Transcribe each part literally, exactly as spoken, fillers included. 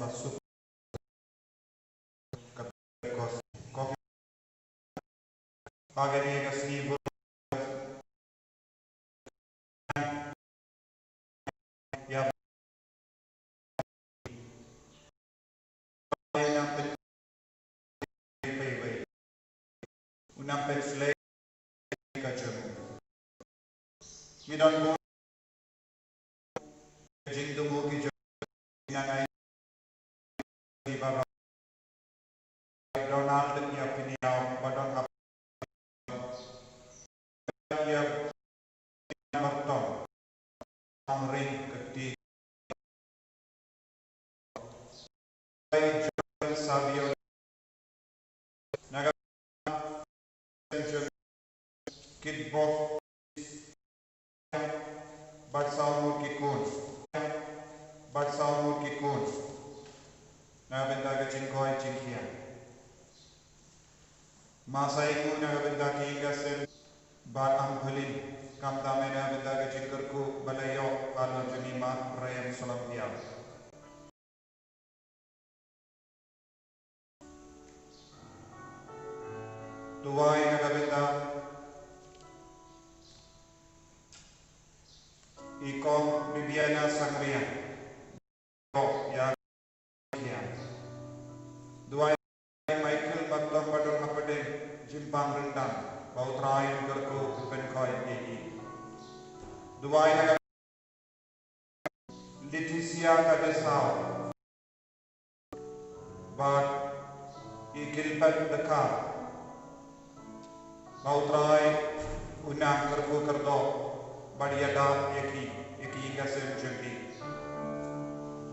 ba suk ka kos. Ko ha kane ka sngi bun ïa u nang pyn, u nang pynslem ka jong u. Ngi don bun ka jingthmu ki jong ngi, nang ai ki baroh. Donald ïa Piniaw ba don hap ïa Martom. Ang ring keti. Ai John Savio. Naga John Kitbok. Bad saw ngut ki khun. Bad saw ngut ki khun. Na ka bynta ka jingkoit jingkhiah. Masa i ku na ka bynta ki ïing ka sem. Bad am pylin. Khamtam na ka bynta ka jingkyrkhu ba la ïoh halor jong i Mark Ryan Solomon. Duwai na ka bynta i Kong Bibiana Sangriang. Ïa ki. Duwai Michael Martom ba don hapdeng jingpang ryndang, ba U Trai un kyrkhu, un pynkhiah ïa ki. Duwai na ka Leticia Kadesaw bad i Gilbert Dekar, ba U Trai un nang kyrkhu kyrdoh bad ïada ïa ki, ïa ki ïing ka sem jong ki.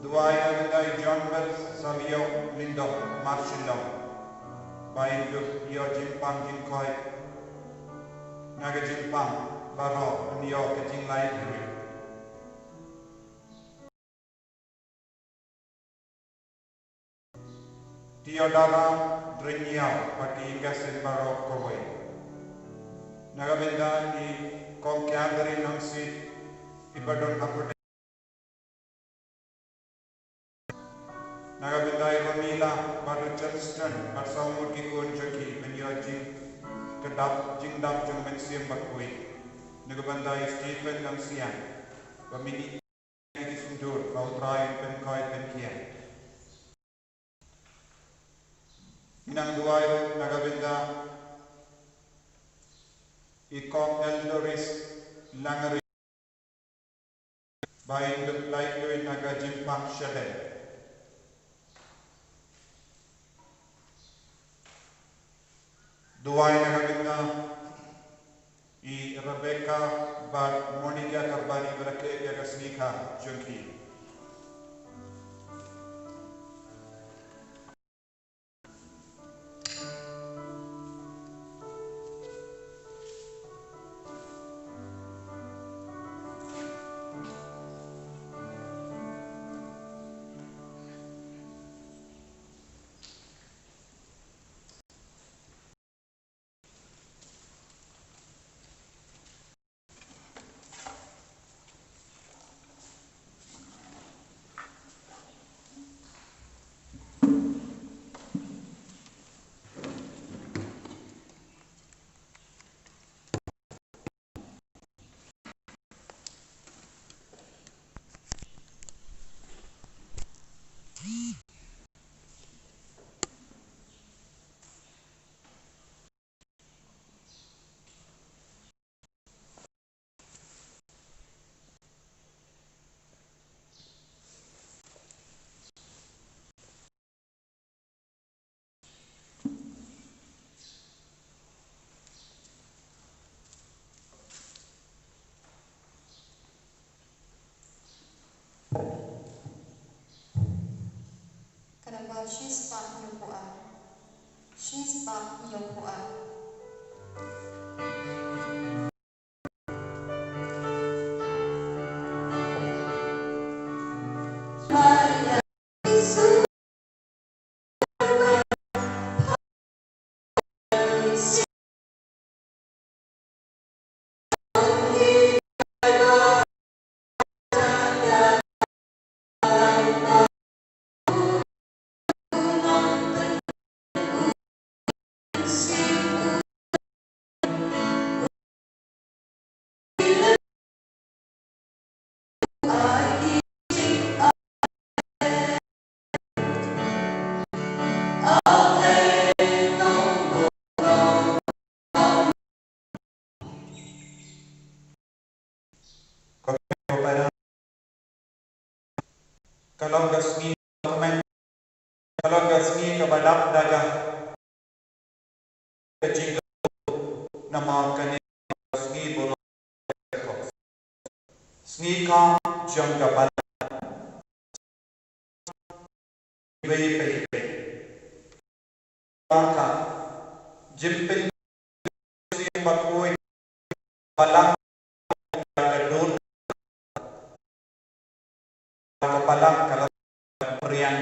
Duwai na ka bynta i John Bert Savio Lyngdoh Marshallong, ba in dup ïoh jingpang jingkoit na ka jingpang baroh, un ïoh ka jinglait kyrwit. Theodora Drengiau bad ki ïing ka sem baroh kawei. Na ka bynta i Kong Catherine Nongsiej, i ba don hapdeng. Na ka bynta i Ronila bad Richard Stern bad saw ngut ki khun jong ki, ban ïoh jingkdap jingdap jong u Mynsiem Bakhuid. Na ka bynta i Stephen Nongsiang, ba mini ki syndur, ba U Trai un pynkhiah, pynkhiah. Nang duwai ruh na ka bynta i Kong Eldoris Langri, ba in dup lait lut na ka jingpang shadei. Duwai na ka bynta i Rebecca bad Monica Karbari, ba la khleh ïa ka sngikha jong ki. Ka namba shispah hynñiewphew ar. Shispah hynñiewphew ar. Ka long ka sngi, ka long ka sngi kaba dap da ka jingkyrkhu, namar kane ka sngi burom, sngi ka jong ka balang. Iwei pa iwei. Ka jingpynim bakhuid, balang ka dur, ka balang ka la pyrshang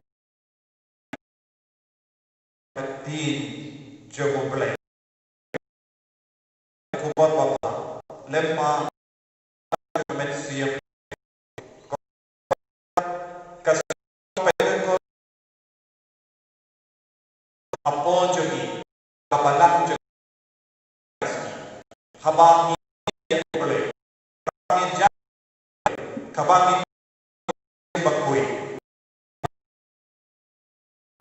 ka ktien jong U Blei. Khubor bapha lem ma ka mynsiem. Ka Pentecost, apo jong ngi, ka balang jong ngi. Haba ngi ïa U Blei, haba ngi ïa, haba ngi bakhuid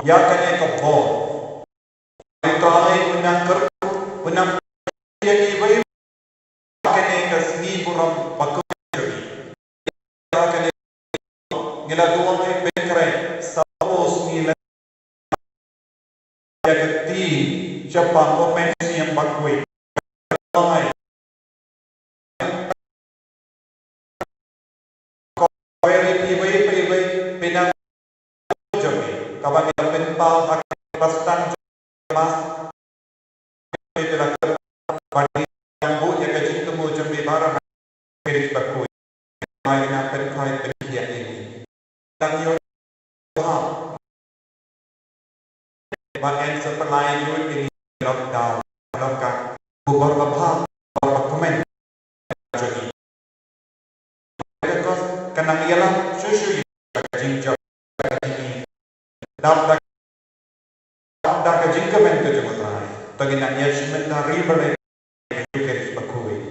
ïa kane ka bor. Trai u nang kyrkhu, u nang ïa ngi wei, kane ka sngi burom bakhuid jong ngi. Kane ngi la duwai, Kynrad, sa u sngi la ïa ka ktien shaphang U Mynsiem Bakhuid. Ko ri phi wei phi wei phi nang jong ngi, kaba ngi la pynpaw ha ka bastang jong ngi, mas phi la kyrpad ban nang buh ïa ka jingthmu jong ngi baroh ha Kynrad Bakhuid. Ngi nang pynkhie pynkhie ïa ngi. Tang ïoh ba en sa pynlait lut ïa ngi lockdown, lockdown. Khubor babha, khubor bakmen. Ka nang ïalam shuh shuh ïa ka jingjop, ka jingim. Dap da, dap da ka jingkmen ka jong U Trai, to ngin nang ïashem bynta ri bad lei ïa ka Kynrad Bakhuid.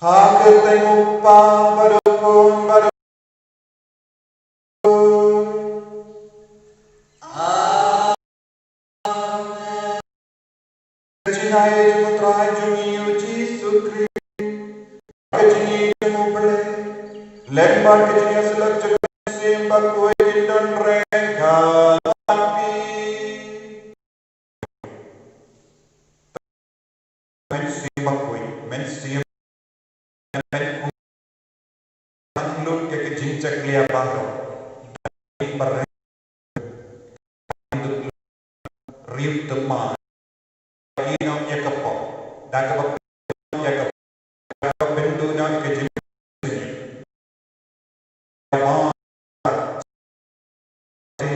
Ha ka kyrteng U Kpa bad U Khun bad U Amen. Ka jingïeit jong U Trai jong ngi U Jisu Khrist, ka jingïeit jong U Blei, lem bad ka jingïasyllok jong U Mynsiem Bakhuid, kin don ryngkat bad phi. Mynsiem Bakhuid, Mynsiem, Mynsiem, nang lut ïa ka jingjakhlia baroh. Riewtymmen, ïa ka pop, da kaba ïa ka, da kaba pynduh ïa ka jingjakhlia.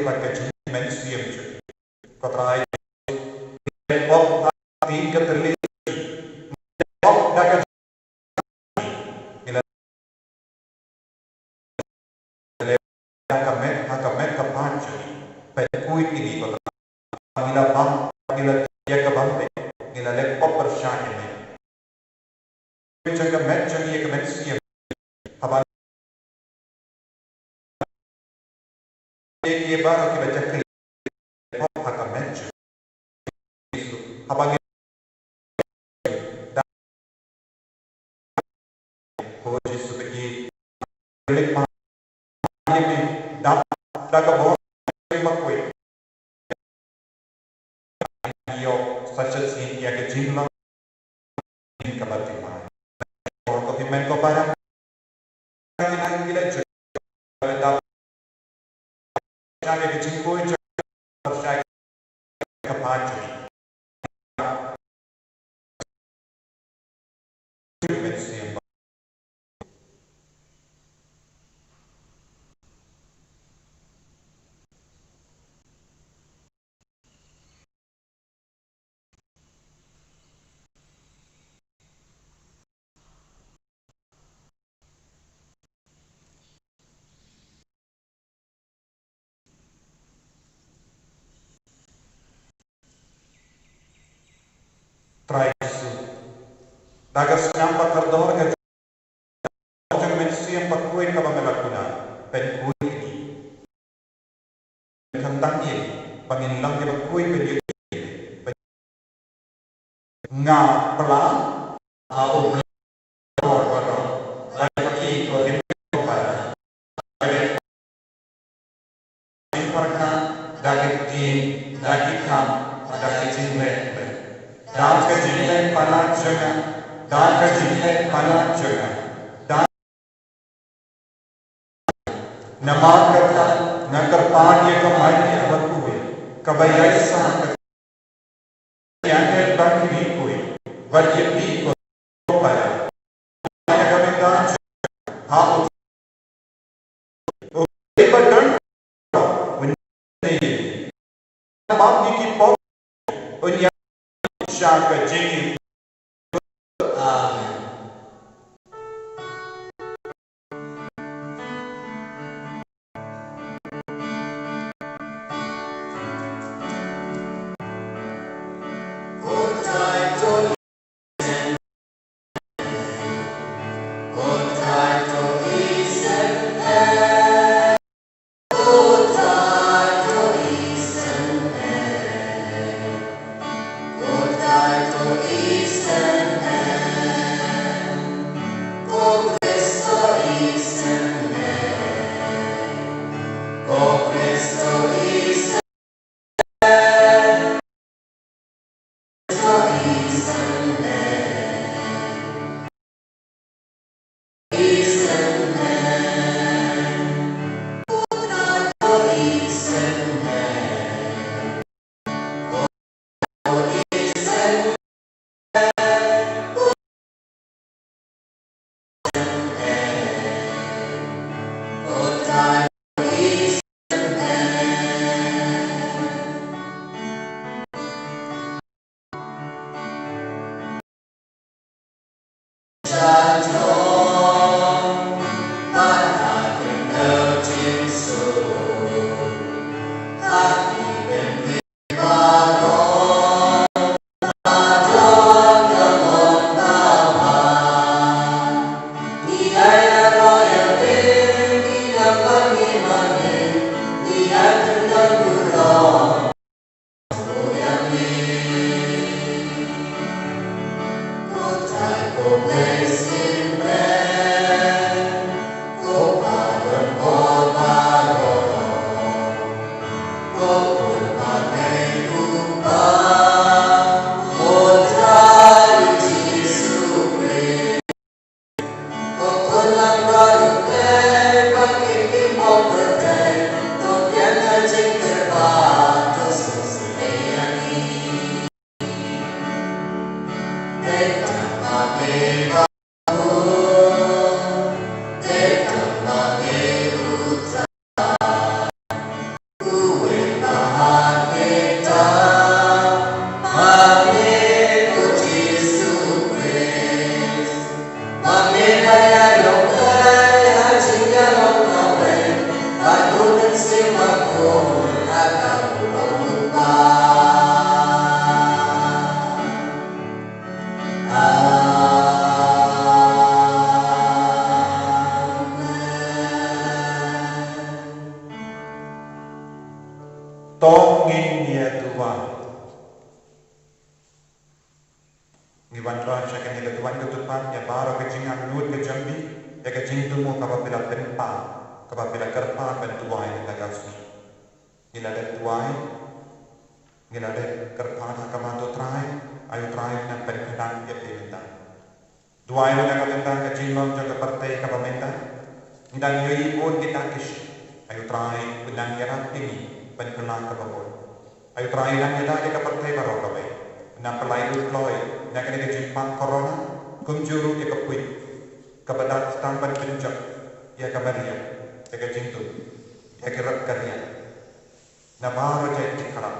Bad ka jingmynsiem jong U Trai. Pop ha ka ktien ka thylliej, pop da ka jingmynsiem, ngi la, ha ka met, ha ka met ka phad jong ngi, pynkhuid ïa ngi ko Trai. Ngi la bam, ngi la ïa ka bam te, ngi la leh pop pyrshah ïa me. Jong ka met jong ngi ïa ka mynsiem. Haba ngi, ngi baroh kiba jakhlia pop ha ka met jong ngi. Haba ngi, da, ko Jisu, ba ngi leit ma ïa me, dap da ka bor bakhuid. Ïoh sa shisien ïa ka jinglong kaba thymmai. Ko, ko tymmen ko para. Ngi nang ïa la jong, dap da ka jingkhuid jong, da ka phad jong. Trai Jisu, Da ka snam ba kordor ka jong ka mynsiem bakhuid kaba me la kular, pynkhuid ïa ngi. Khamtam ïa ngi ba ngin long kiba khuid ban ïohi ïa me. Nga pla ha u Blei, kordor, kordor, ba ki ko rim ko para. Jingpyrkhat, da ki ktien, da ki kam, da ki jingleh. Da ka jingleh palat jong nga, da ka jingleh palat jong nga. Da, namar kata nga kyrpad ïa ka Maria bakhuid, kaba ïaisah ka ïa ka ba ki ri khuid, bad ïa phi ko para. Ïa ka bynta ha u, u ba don, u ne, ba ki ki pop, u ïa sha ka jingim. Amen. To ngin ïa duwai. Ngi wanrah sha kane ka duwai ka duwai, ïa baroh ka jingangnud ka jong phi, ïa ka jingthmu kaba phi la pynpaw, kaba phi la kyrpad ban duwai mynta ka sngi. Ngi la dep duwai, ngi la dep kyrpad ha khmat U Trai, ai U Trai un nang pynkhlaiñ ïa phi mynta. Duwai ruh na ka bynta ka jinglong jong ka pyrthei kaba mynta. Ngi dang ïohi bun kita ki shi. Ai U Trai un nang ïarap ïa ngi ban kylla kaba bun. Ai U Trai un nang ïada ïa ka pyrthei baroh kawei. Un nang pynlait lut kloi na kane ka jingpang corona kumjuh ruh ïa ka phuid kaba dang tang ban pynjot ïa ka baria, ïa ka jingdum, ïa ki rep ka riat. Na baroh jait ki khlam,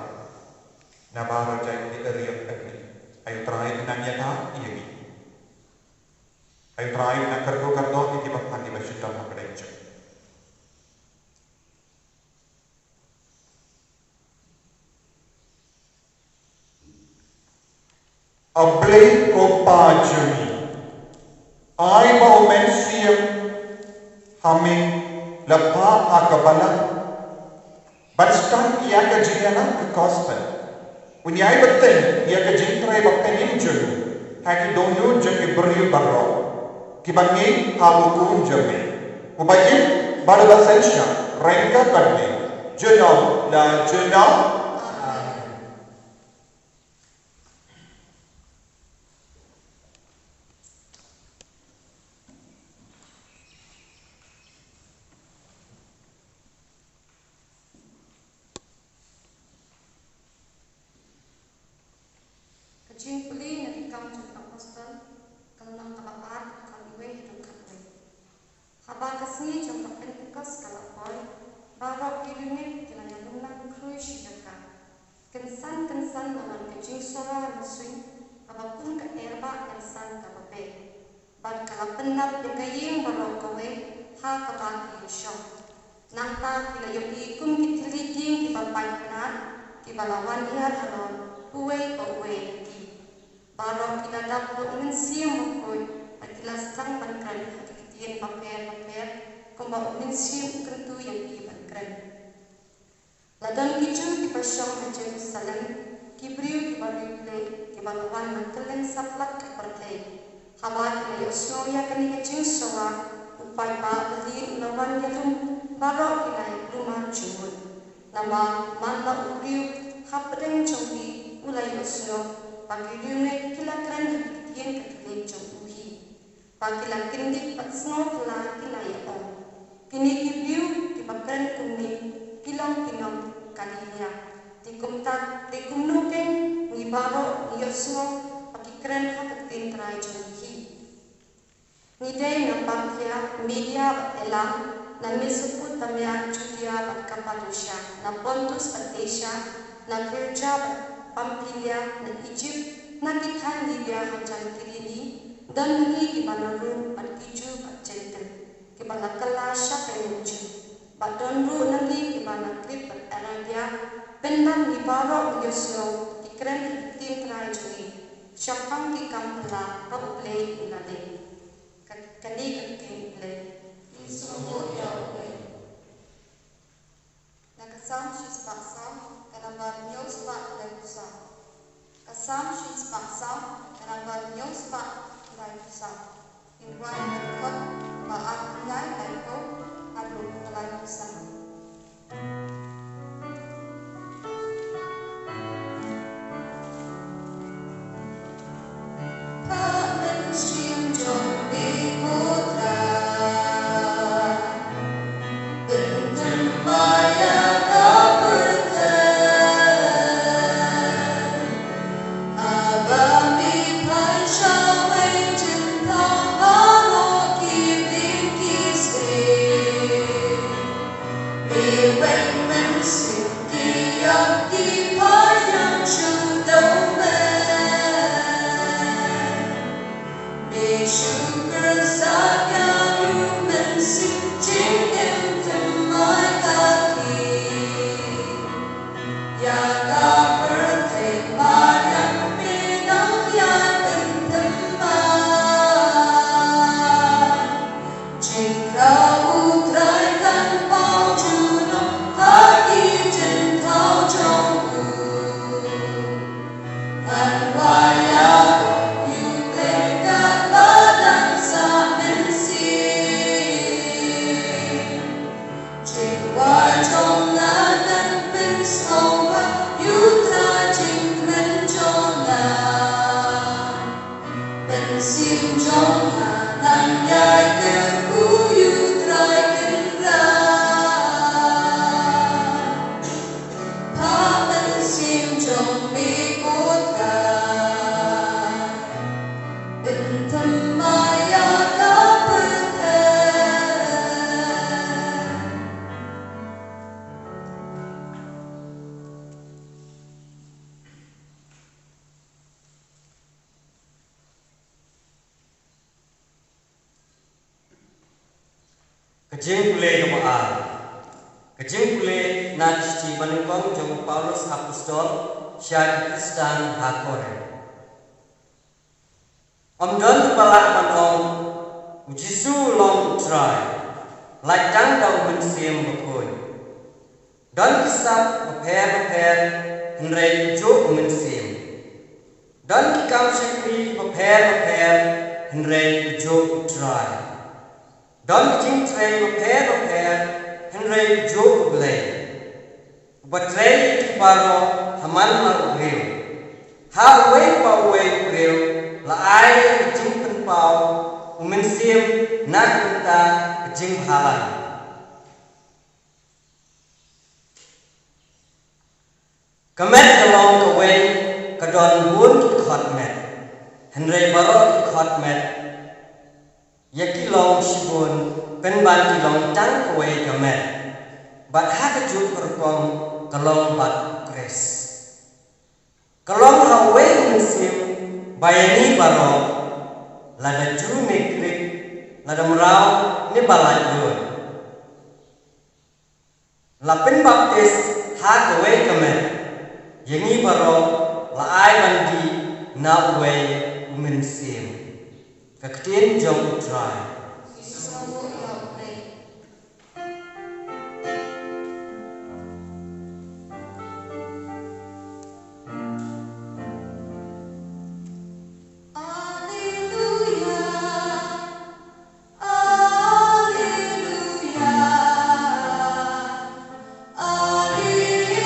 na baroh jait ki riat ka riat. Ai U Trai un nang ïada ïa ngi. Ai U Trai un nang kyrkhu kyrdoh ïa kiba pang kiba shitom ha pdeng jong. A Blei ko Pa jong ngi, Ai ba u Mynsiem ha me lypa ha ka balang, ban sdang ïa ka jingïalang ka gospel. Un ïai bteng ïa ka jingtrei baptisim jong u ha ki dohnud jong ki briew baroh kiba ngeit ha u khun jong me, uba im bad uba synshar ryngkat bad me junom la junom. Amen. Ka jingpule na ki Kam jong ki Apostol, ka lynnong kaba ar, dkhot khatwei haduh khatwei. Haba ka sngi jong ka Pentekost ka la poi, baroh ki riewngeit ki la ïalumlang khrui shi jaka. Kynsan kynsan la wan ka jingsowa mynsiem kaba kum ka erbah kynsan kaba beit. Bad ka la pyndap ïa ka ïing baroh kawei ha kaba ki ïashong. Nangta ki la ïohi kum ki thylli dieng kiba paitbnat, kiba la wan hiar halor uwei pa uwei na ki. Baroh ki la dap da u Mynsiem Bakhuid, bad ki la sdang ban kren ha ki ktien bapher bapher, kumba u Mynsiem u kyntu ïa ki ban kren. La don ki Jiw kiba shong ha Jerusalem, ki briew kiba riewblei, kiba la wan na kylleng satlak ka pyrthei. Haba ki la ïohsngew ïa kane ka jingsowa, u paidbah u la wan ïalum, baroh ki la ïalumar jingmut. Namar man la u briew hapdeng jong ki u la ïohsngew ba ki riewngeit ki la kren ha ki ktien ka khlieh jong u hi. Ba ki la kyndit bad sngewphylla ki la ïa-ong, kine ki briew kiba kren kumne ki long ki nong Galilea. Te kumta, te kumno keiñ ngi baroh ngi ïohsngew ba ki kren ha ka ktien Trai jong ngi hi? Ngi dei na Parthia, Media bad Elam, na Mesopotamia, Judea bad Kapadosia, na Pontus bad Asia, na Phrygia bad Pamphylia, na Ijipt, na ki thaiñ Libia hajan Kirene, don na ngi kiba na Rom bad ki Jiw bad Jentil, kiba la kylla sha ka ïing Jiw. Bad don ruh na ngi kiba na Krit bad Arabia, pynban ngi baroh ngi ïohsngew ki kren ha ka ktien Trai jong ngi, shaphang ki kam phylla ba U Blei u la leh. Ka, kane ka ktien U Blei. Ngi sngewbha ïa U Blei. Na ka Salm shispah saw, ka nambar hynñiew spah laiphew saw. Ka Salm shispah saw, ka nambar hynñiew spah laiphew saw. Ngin wad na ka dkhot ba arphew lai, laiphew haduh ka laiphew san. Ka jingpule kaba ar. Ka jingpule na ka shithi banyngkong jong u Paulus Apostol sha ki Khristan ha Korinth. Ym don uba lah ban ong, U Jisu u long u Trai, lait tang da u Mynsiem Bakhuid. Don ki sap bapher bapher, hynrei ujuh u Mynsiem. Don ki kam shakri bapher bapher, hynrei ujuh u Trai. Don ki jingtrei bapher bapher, hynrei ujuh u Blei, uba trei ïa ki baroh ha man la u briew. Ha uwei pa uwei u briew la ai ïa ka jingpynpaw u Mynsiem na ka bynta ka jingbhalang. Ka met ka long kawei, ka don bun ki khot met, hynrei baroh ki khot met ïa ki long shibun, pynban ki long tang kawei ka met, bad ha kajuh ka rukom ka long bad u Khrist. Ka long ha uwei u Mynsiem ba ïa ngi baroh, lada Jiw ne Grik, lada mraw ne ba laitluid, la pynbaptis ha kawei ka met ïa ngi baroh, la ai ban dih na uwei u Mynsiem. Ka ktien jong u Trai. Alleluia, alleluia,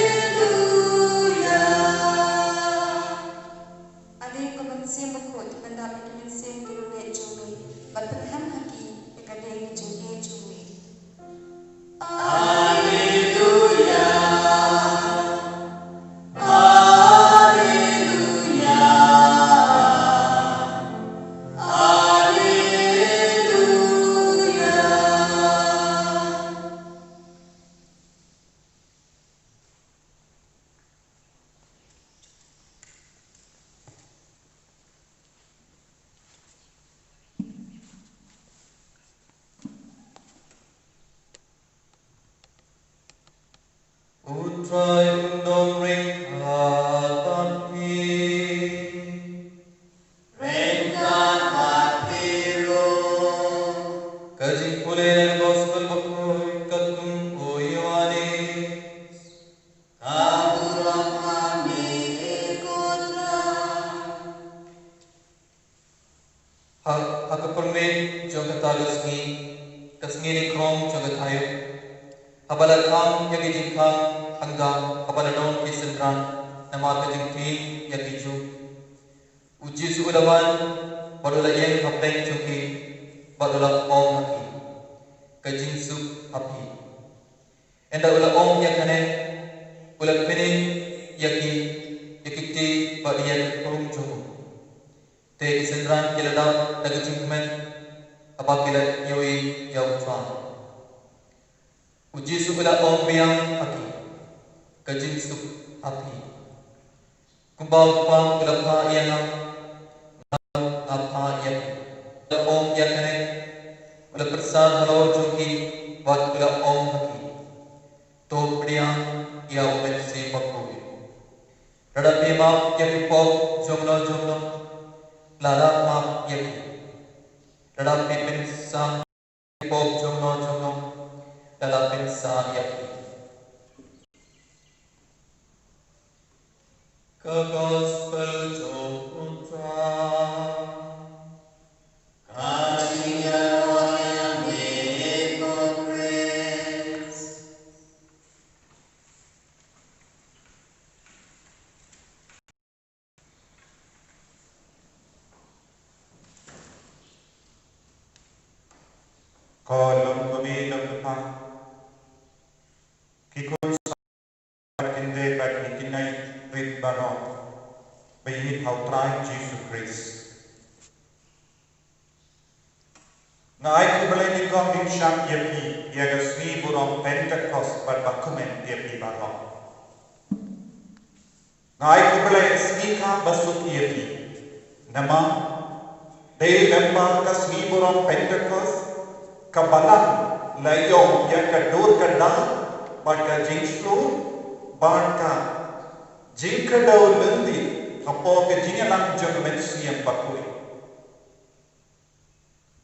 alleluia. Adei ko Mynsiem Bakhuid, pyndap ïa ki mynsiem ki riewngeit jong me, bad pynhap ha ki ïa ka dei ka jingïeit jong me. Alleluia. Alleluia. Alleluia. U Trai un don ryngkat bad phi. Ryngkat bad phi ruh. Ka jingpule na ka Gospel Bakhuid katkum u Ïoannis. Ka burom ha me ko Trai. Ha, ha ka pyrthei jong kata ka sngi, ka sngi nikhong jong ka thaw, haba la khang ïa ki jingkhang hangta, haba la don ki synran namar ka jingtieng ïa ki Jiw, u Jisu u la wan bad u la ïeng hapdeng jong ki, bad u la ong ha ki, ka jingsuk ha phi. Ynda u la ong ïa kane, u la khmih ïa ki, ïa ki kti bad ïa ka khunlung jong u. Te ki synran ki la dap da ka jingkmen haba ki la ïohi ïa u Trai. U Jisu u la ong biang ha ki, ka jingsuk ha phi. Kumba u Kpa u la phah ïa nga, nga ruh nga phah ïa phi. U la ong ïa kane, u la pyrsad halor jong ki bad u la ong ha ki, to pdiang ïa u Mynsiem Bakhuid. Lada phi map ïa ki pop jongno jongno, la lah map ïa ki. Lada phi pynsah pop jongno jongno, la lah pynsah ïa phi. Ka Gospel jong u Trai. Ka jingïaroh ïa me ko Khrist. Ko lum ko me lum ko pa. Ki khun sa, bad kynthei bad ki kynthei rit baroh ba ïeit ha u Trai Jisu Khrist. Nga ai khublei nyngkong nyngshap ïa phi ïa ka sngi burom Pentekost bad ba kmen ïa phi baroh. Nga ai khublei sngikha basuk ïa phi. Namar dei lyngba ka sngi burom Pentekost ka balang la ïoh ïa ka dur ka dar bad ka jingshlur bad ka jingkyrduh lynti hapoh ka jingïalang jong ka Mynsiem Bakhuid.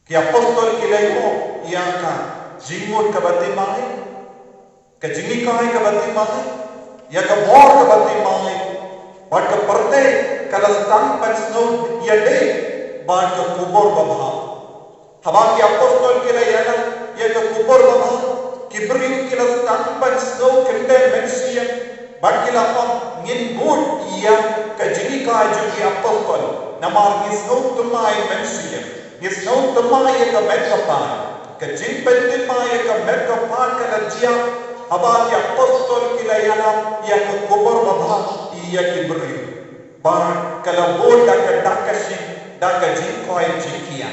Ki apostol ki la ïoh ïa ka jingmut kaba thymmai, ka jinghikai kaba thymmai, ïa ka bor kaba thymmai, bad ka pyrthei ka la sdang ban sngew ïadei bad ka khubor babha. Haba ki apostol ki la ïalap ïa ka khubor babha, ki briew ki la sdang ban sngew kyndem mynsiem, bad ki la ong, ngin bud ïa ka jinghikai jong ki apostol, namar ngi sngew thymmai mynsiem. Ngi sngew thymmai ïa ka met ka phad. Ka jingpynthymmai ïa ka met ka phad ka la jia haba ki apostol ki la ïalap ïa ka khubor babha ïa ki briew. Bad ka la bud da ka dak ka shin, da ka jingkoit jingkhiah.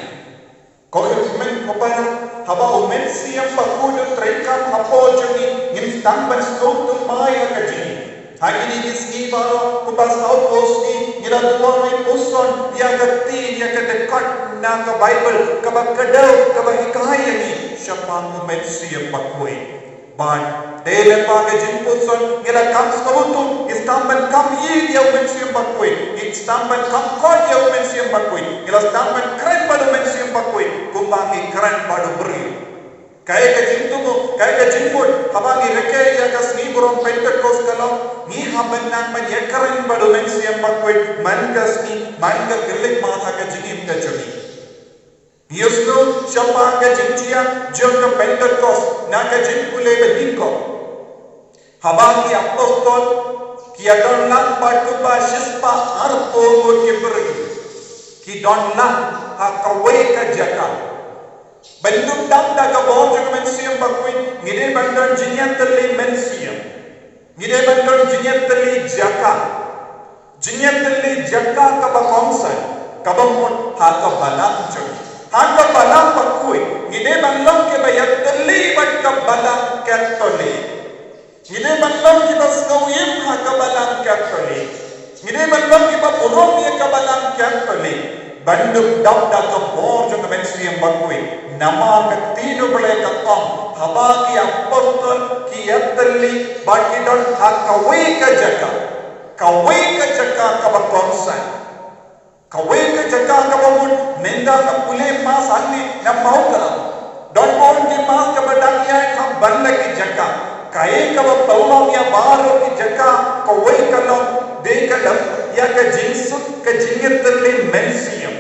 Ko hynmen ko para, haba u Mynsiem Bakhuid u treikam hapoh jong ngi, ngin sdang ban sngewthuh mai ha ka jingim. Ha kine ki sngi baroh, kumba saw phew sngi, ngi la duwai puson ïa ka ktien, ïa ka dkhot na ka Baibl, kaba kdew, kaba hikai ïa ngi shaphang u Mynsiem Bakhuid. Bad dei lyngba ka jingpuson ngi la kam sngewthuh, ngi sdang ban kam ïeit ïa u Mynsiem Bakhuid, ngi sdang ban kam koit ïa u Mynsiem Bakhuid, ngi la sdang ban kren bad u Mynsiem Bakhuid kumba ngi kren bad u briew. Kaei ka jingthmu, kaei ka jingmut, haba ngi rakhe ïa ka sngi burom Pentekost ka long, ngi hap ban nang ban ïakren bad u Mynsiem Bakhuid man ka sngi, man ka khyllipmat ha ka jingim ka jong ngi. Ngi ïohsngew shaphang ka jingjia jong ka Pentekost na ka jingpule ba nyngkong. Haba ki apostol ki ïadon lang bad kumba shispah arphew ngut ki briew, ki don lang ha kawei ka jaka. Ban duk dap da ka bor jong ka Mynsiem Bakhuid, ngi dei ban don jingïatylli mynsiem. Ngi dei ban don jingïatylli jaka. Jingïatylli jaka kaba kongsan, kaba mut ha ka balang jong ngi. Ha ka Balang Bakhuid, ngi dei ban long kiba ïatylli bad ka Balang Katholik. Ngi dei ban long kiba sngewim ha ka Balang Katholik. Ngi dei ban long kiba burom ïa ka Balang Katholik. Ban duk dap da ka bor jong ka Mynsiem Bakhuid. Namar ka ktien U Blei ka ong, haba ki apostol ki ïatylli bad ki don ha kawei ka jaka. Kawei ka jaka kaba kongsan. Kawei ka jaka kaba mut, mynta nga pule mass hangne na Mawkyrwat. Don bun ki mass kaba dang ïaid ha ban la ki jaka. Kaei kaba pynlong ïa baroh ki jaka, kawei ka long, dei ka long ïa ka jingsuk, ka jingïatylli mynsiem.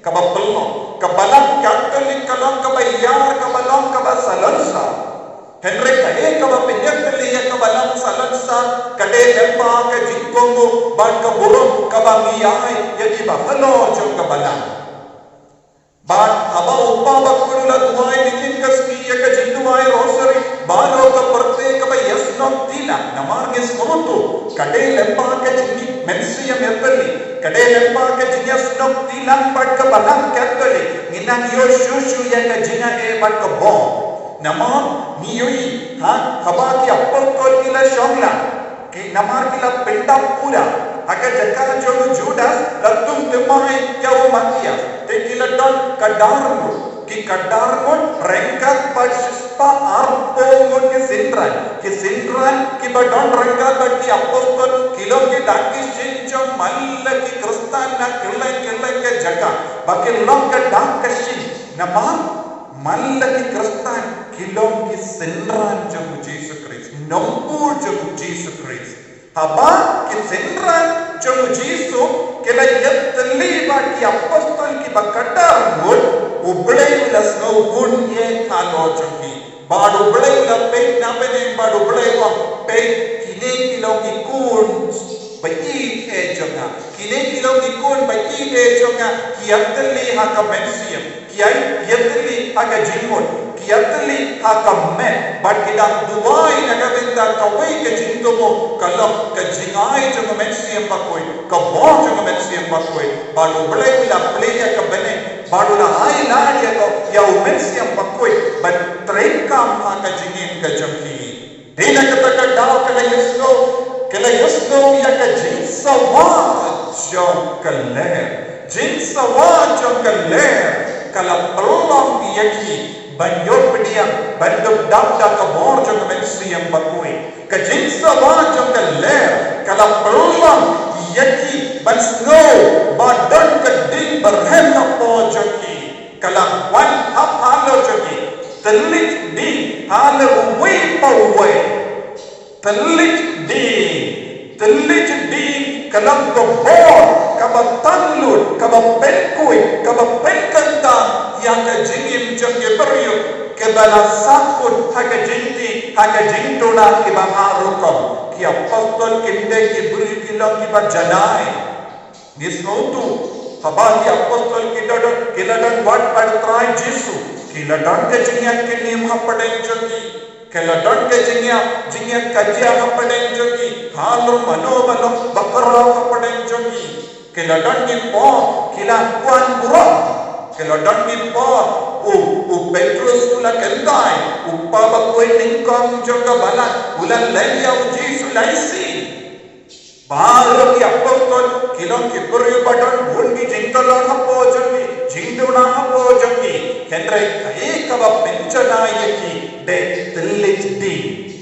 Kaba pynlong, ka Balang Katholik ka long kaba ïar, kaba long kaba salonsar. Hynrei kaei kaba pynïatylli ïa ka Balang salonsar, ka dei lyngba ka jingkohnguh bad ka burom kaba ngi ai ïa kiba halor jong ka Balang. Bad haba u Kpa Bakhuid u la duwai ktien ka sngi ïa ka jingduwai Rosary, baroh ka pyrthei kaba ïasnoh kti lang, namar ngi sngewthuh ka dei lyngba ka jingmynsiem ïatylli, ka dei lyngba ka jingïasnoh kti lang bad ka Balang Katholik, ngin nang ïoh shuh shuh ïa ka jingai bad ka bor. Namar ngi ïohi, ha, haba ki apostol ki la shong lang, ki, namar ki la pyndap pura ha ka jaka jong u Judas, la tung thymmai ïa u Matthias. Te ki la don khatar ngut, ki khatar ngut ryngkat bad shispah arphew ngut ki synran. Ki synran kiba don ryngkat bad ki apostol ki long ki dak ki shin jong man la ki Khristan na kylleng kylleng ka jaka. Ba ki long ka dak ka shin. Namar man la ki Khristan ki long ki synran jong u Jisu Khrist, nongbuh jong u Jisu Khrist. Haba ki synran jong u Jisu ki la ïatylli bad ki apostol kiba khatar ngut, U Blei u la sngewbun ïa ka halor jong ki. Bad U Blei u la peit na bneng bad U Blei u ong, peit, kine ki long ki khun ba ïeit jong nga. Kine ki long ki khun ba ïeit jong nga, ki ïatylli ha ka mynsiem, ki ïatylli ha ka jingmut, ki ïatylli ha ka met, bad ki dang duwai na ka bynta kawei ka jingthmu, ka long ka jingai jong ka Mynsiem Bakhuid, ka bor jong ka Mynsiem Bakhuid, bad U Blei u la plie ïa ka bneng, bad u la ai lad ïa ka, ïa u Mynsiem Bakhuid ban treikam ha ka jingim ka jong ki. Dei na kata ka daw ka la ïohsngew, ka la ïohsngew ïa ka jingsawa jong ka lyer. Jingsawa jong ka lyer ka la pynlong ïa ki ban ïoh pdiang, ban duk dap da ka bor jong ka Mynsiem Bakhuid. Ka jingsawa jong ka lyer ka la pynlong ïa ki ban sngew ba don ka ding ba rhem hapoh jong ki. Ka la wan hap halor jong ngi. Thylliej ding halor uwei pa uwei. Thylliej ding, thylliej ding ka long ka bor kaba tang lut, kaba pynkhuid, kaba pynkyntang ïa ka jingim jong ki briew kiba la sahkut ha ka jingtieng, ha ka jingduna kiba ar rukom. Ki apostol kine ki briew ki long kiba janai. Ngi sngewthuh, haba ki apostol ki la don, ki la don wad bad u Trai Jisu, ki la don ka jingïaid kynniam hapdeng jong ki. Ki la don ka jingïaid, jingïaid ka jia hapdeng jong ki. Halor mano mano ba kyrpad hapdeng jong ki. Ki la don ki por, ki la kwah burom. Ki la don ki por, u, u Petrus u la kyntait, u kpa bakhuid nyngkong jong ka balang, u la leh ïa u Jisu lai sien. Baroh ki apostol ki long ki briew ba don bun ki jingtlot hapoh jong ki, jingduna hapoh jong ki. Hynrei kaei kaba pynjanai ïa ki dei thylliej ding.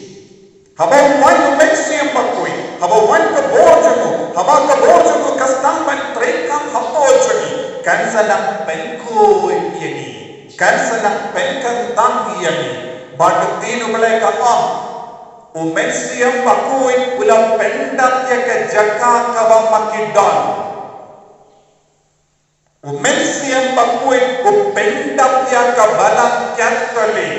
Haba wan u Mynsiem Bakhuid, haba wan ka bor jong u, haba ka bor jong u ka sdang ban treikam hapoh jong ki, kan sa nang pynkhuid ïa ngi, kan sa nang pynkyntang ïa ngi. Bad ka ktien U Blei ka ong, U Mynsiem Bakhuid u la pyndap ïa ka jaka kaba ma ki don. U Mynsiem Bakhuid u pyndap ïa ka balang Katholik.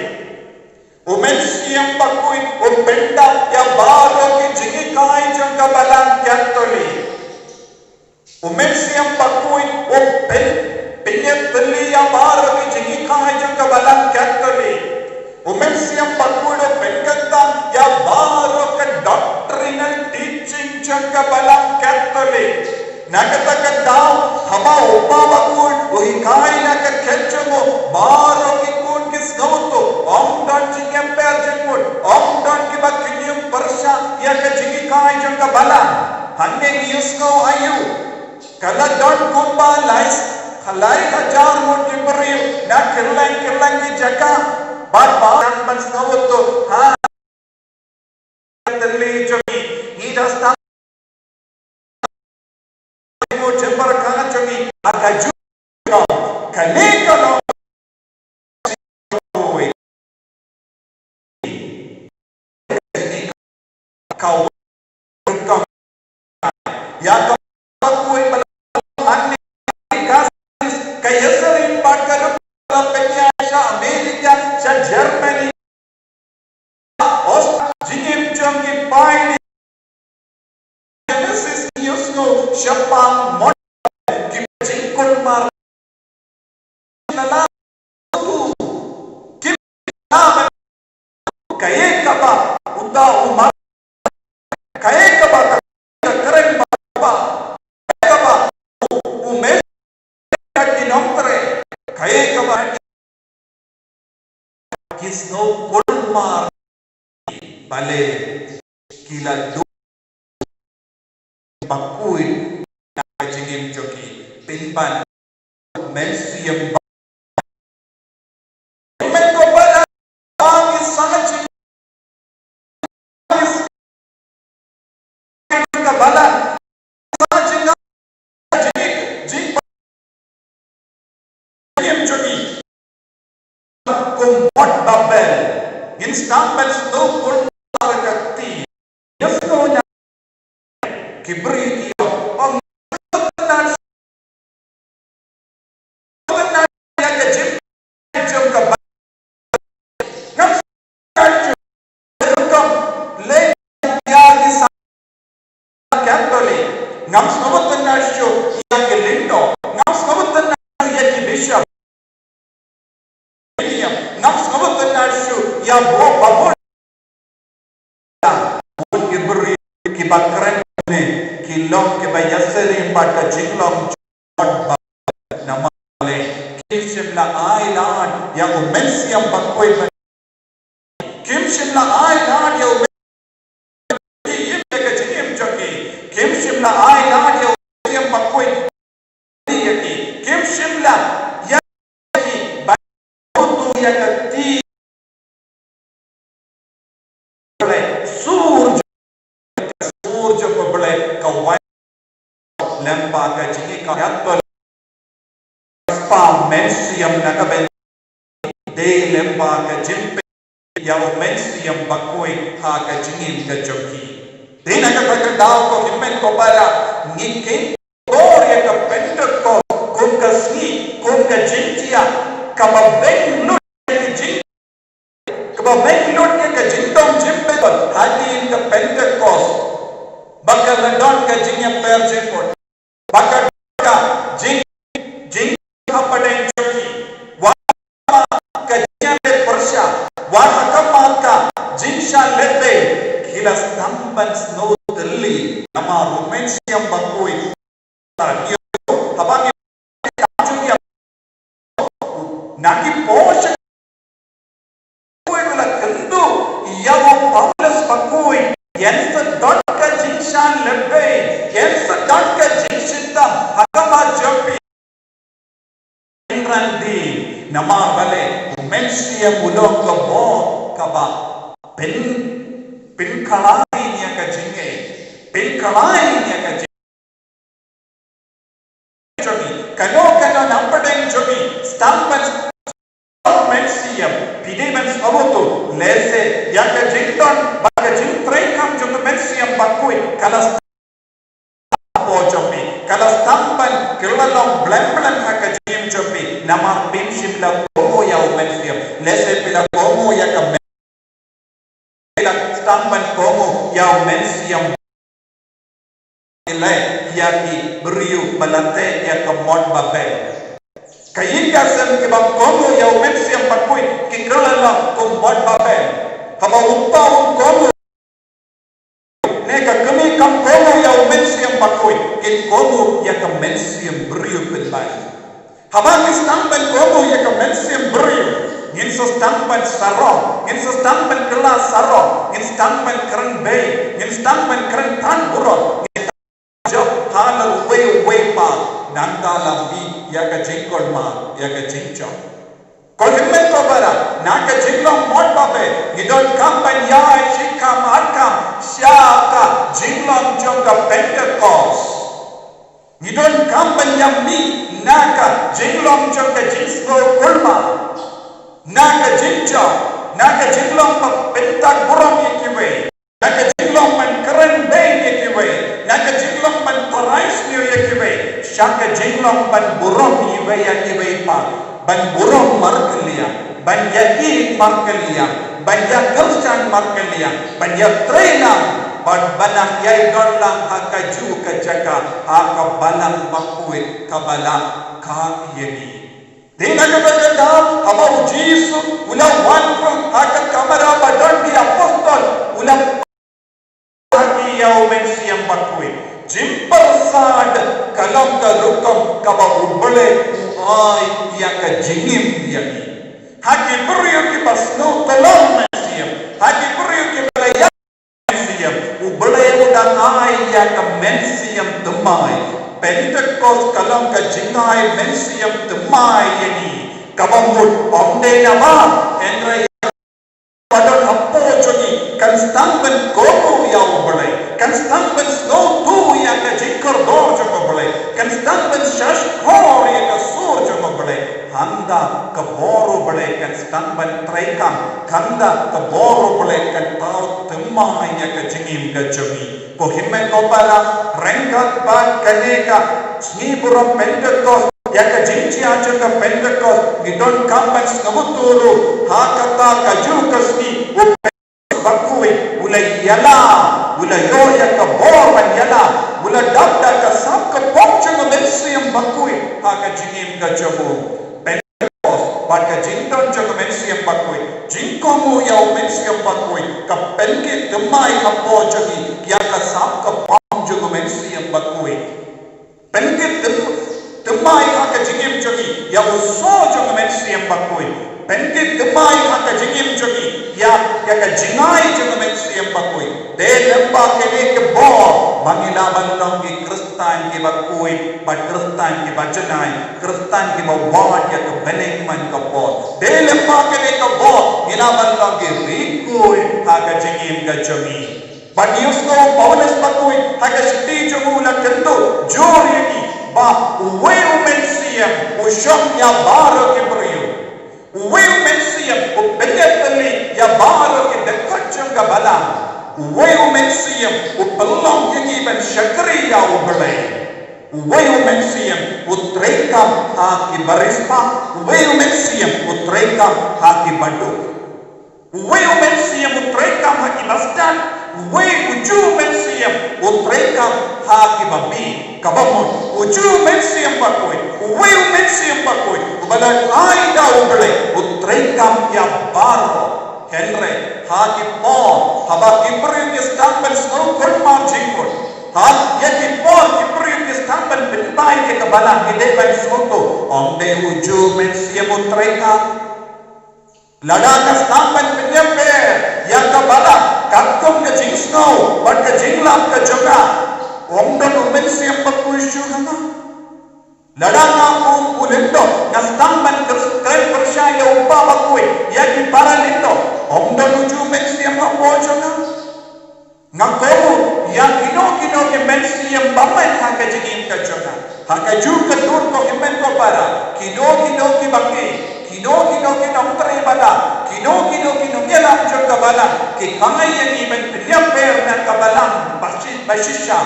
U Mynsiem Bakhuid u pyndap ïa baroh ki jinghikai jong ka balang Katholik. U Mynsiem Bakhuid u pyn, pynïatylli ïa baroh ki jinghikai jong ka balang Katholik. U Mynsiem Bakhuid u pynkyntang ïa baroh ka doctrinal teaching jong ka balang Katholik. Na kata ka daw, haba u Kpa Bakhuid u hikai na ka khet jong u, baroh ki khun ki sngewthuh, ym don jingïapher jingmut, ym don kiba kynñium pyrshah ïa ka jinghikai jong ka balang. Hangne ngi ïohsngew aïu. Ka la don kumba lai, lai hajar ngut ki briew na kylleng kylleng ki jaka. Bad ba dang ban sngewthuh, ha, thylliej jong ngi, ngi da sdang mo jember ka jong ngi, ha kajuh ka lei ka long. Ka wei ka ïa ka kawei ba la, ka ïasyriem bad ka duk la pynïaid sha America, sha Germany, Aus-, jingim jong ki paidbah Genesis ngi ïohsngew shaphang mon ki jingkulmar. Kaei kaba uta u mar, kaei kaba ka kren ba, kaei kaba u, u mes ka ki nongtrei, kaei kaba ki sngew kulmar. Balei ki la duk bakhuid na ka jingim jong ki? Pynban Mynsiem Ba-, men ko ba la ba ngi sa jing, ka balang sa jing, jing, jing, jingim jong ngi. Kum mot Babel, ngin sdang ban sngewthuh ka kti. Ïa sngewthuh na ki briew ki ong, ong, ïa ka jingim jong ka ba-, ngam sngewthuh, ïa ki sa Katholik, ngam sngewthuh na shu ïa ki lyngdoh, ngam sngewthuh na shu ïa ki bishop. Ngam sngewthuh na shu ïa bor babun. Bun ki briew kiba kren ne ki long kiba ïasyriem bad ka jinglong jong ba namar lei kim shym la ai lad ïa u Mynsiem Bakhuid. Kim shym la ai lad ïa u Mynsiem ïa ka jingim jong ki. Kim shym la ai lad ïa u Mynsiem Bakhuid ïa ki. Kim shym la ïa ki ba tu ïa ka kti Blei, sur jong, sur jong ka Blei ka wan lem bad ka jinghikai. Ka spam Mynsiem na ka bynta dei lyngba ka jingpeit ïa u Mynsiem Bakhuid ha ka jingim ka jong ki. Dei na kata ka daw ko hynmen ko para, ngi kheiñ bor ïa ka Pentekost kum ka sngi, kum ka jingjia kaba beiñ lut ïa ka jing, kaba beiñ lut ïa ka jingdon jingpeit hadien ka Pentekost. Ba ka la don ka jingïapher jingkut, ba ka don ka jing, jinghapdeng jong ki, wat ka jingïaleh pyrshah, wat ha khmat ka jingshah lehbeiñ, ki la sdang ban sngewtylli namar u Mynsiem Bakhuid. Haba ngi, na ki por sha, u la kynduh ïa u Paulus ba khuid, ïa sa don ka jingshah lehbeiñ, ïa sa don ka jingshitom ha khmat jong phi. Hynrei namar balei? U Mynsiem u long ka bor kaba pyn, pynkhlaiñ ïa ka jingngeit, pynkhlaiñ ïa ka jing, jong ngi, kano kano na pdeng jong ngi, sdang ban Mynsiem, phi dei ban sngewthuh, lehse ïa ka jingdon bad ka jingtrei kam jong u Mynsiem Bakhuid ka la sdang hapoh jong phi, ka la sdang ban kylla long blem blem ha ka jingim jong phi, namar phim shym la kohnguh ïa u Mynsiem. Lehse phi la kohnguh ïa ka Myn, phi la sdang ban kohnguh ïa u Mynsiem. Ïa ki briew ba la teh ïa ka mon Babel. Ka ïing ka sem kiba kohnguh ïa u Mynsiem Bakhuid ki kylla long kum mon Babel. Haba u kpa um kohnguh, ne ka kmie kam kohnguh ïa u Mynsiem Bakhuid, kin kohnguh ïa ka mynsiem briew pynban. Haba ngi sdang ban kohnguh ïa ka mynsiem briew, ngin sa sdang ban sarong, ngin sa sdang ban kylla sarong, ngin sdang ban kren beiñ, ngin sdang ban kren than burom, ngin sdang ban jop ha la uwei uwei pat, nangta la mih ïa ka jingkulmar, ïa ka jingjop. Ko hynmen ko para, na ka jinglong mon Babel ngi donkam ban ïaid shi kham ar kham sha ka jinglong jong ka Pentekost. Ngi donkam ban ïa mih na ka jinglong jong ka jingsngew kulmar, na ka jingjop, na ka jinglong ba pynthan burom ïa kiwei, na ka jinglong ban kren beiñ ïa kiwei, na ka jinglong ban tharai sniew ïa kiwei, sha ka jinglong ban burom iwei ïa iwei pat, ban burom markylliang, ban ïa ïeit markylliang, ban ïa kyrshan markylliang, ban ïa trei lang, ban, ban nang ïai don lang ha kajuh ka jaka, ha ka Balang Bakhuid kaba la khang ïa ngi. Dei na kata ka daw haba u Jisu u la wan ha ka kamra ba don ki apostol, u la ha ki ïa u Mynsiem Bakhuid. Jingpyrsad ka long ka rukom kaba U Blei u ai ïa ka jingim ïa ngi. Ha ki briew kiba sngewtynnad mynsiem, ha ki briew kiba la ïa Mynsiem, U Blei u dang ai ïa ka Mynsiem Thymmai. Pentekost ka long ka jingai Mynsiem Thymmai ïa ngi. Kaba mut ym dei namar, hynrei ba don hapoh jong ngi kan sdang ban kohnguh ïa U Blei, kan sdang ban sngewthuh ïa ka jingkordor jong U Blei, kan sdang ban shahshkor ïa ka sur jong U Blei. Hangta ka bor U Blei kan sdang ban trei kam, hangta ka bor U Blei kan thaw thymmai ïa ka jingim ka jong ngi. Ko hynmen ko para, ryngkat bad kane ka sngi burom Pentekost, ïa ka jingjia jong ka Pentekost, ngi donkam ban sngewthuh ruh, ha kata kajuh ka sngi, u Bakhuid u la ïalam, u la ïoh ïa ka bor ban ïalam, u la dap da ka sap ka pop jong ka Mynsiem Bakhuid ha ka jingim ka jong u. Pentekost, bad ka jingdon jong ka Mynsiem Bakhuid, jingkohnguh ïa u Mynsiem Bakhuid, ka pynkit thymmai hapoh jong ngi ïa ka sap ka pop jong ka Mynsiem Bakhuid. Pynkit thymmai ha ka jingim jong ngi ïa u sor jong ka Mynsiem Bakhuid. Pynkit thymmai ha ka jingim jong ngi ïa, ïa ka jingai jong ka Mynsiem Bakhuid. Te lyngba kane ka bor ba ngi lah ban long ki Khristan kiba khuid, bad Khristan kiba janai, Khristan kiba wad ïa ka bneng man ka bor. Te lyngba kane ka bor ngi lah ban long ki ri khuid ha ka jingim ka jong ngi. Bad ngi ïohsngew u Paulus bakhuid ha ka shithi jong u u la kyntu jur ïa ngi ba uwei u Mynsiem Mynsiem u shong ïa baroh ki briew. Uwei u Mynsiem u pynïatylli ïa baroh ki dkhot jong ka balang. Uwei u Mynsiem u pynlong ïa ngi ban shakri ïa U Blei. Uwei u Mynsiem u treikam ha ki bariewspah. Uwei u Mynsiem u treikam ha ki baduk. Uwei u Mynsiem u treikam ha ki bastad. Uwei, uju u Mynsiem u treikam ha ki babieit. Kaba mut, uju u Mynsiem bakhuid, uwei u Mynsiem bakhuid uba la ai da U Blei u treikam ïa baroh. Hynrei ha ki por haba ki briew ki sdang ban sngewkynmaw jingmut, ha ïa ki por ki briew ki sdang ban pynbiang ïa ka balang, ki dei ban sngewthuh, ym dei uju u Mynsiem u treikam. Lada nga sdang ban pynïaper ïa ka balang katkum ka jingsngew bad ka jinglap ka jong nga, ym don u Mynsiem bakhuid shuh ha nga. Lada nga, u, u lyngdoh, nga sdang ban kren pyrshah ïa u Kpa bakhuid, ïa ki para lyngdoh, ym don uju u Mynsiem hapoh jong nga. Nga kohnguh ïa kino kino ki mynsiem ba mih ha ka jingim ka jong nga. Ha kajuh ka dur, ko hynmen ko para, kino kino kiba khih, kino kino ki nongtrei balang, kino kino ki nongïalam jong ka balang ki kynmaw ïa ngi ban pynïaper na ka balang ba shi-, ba shisha.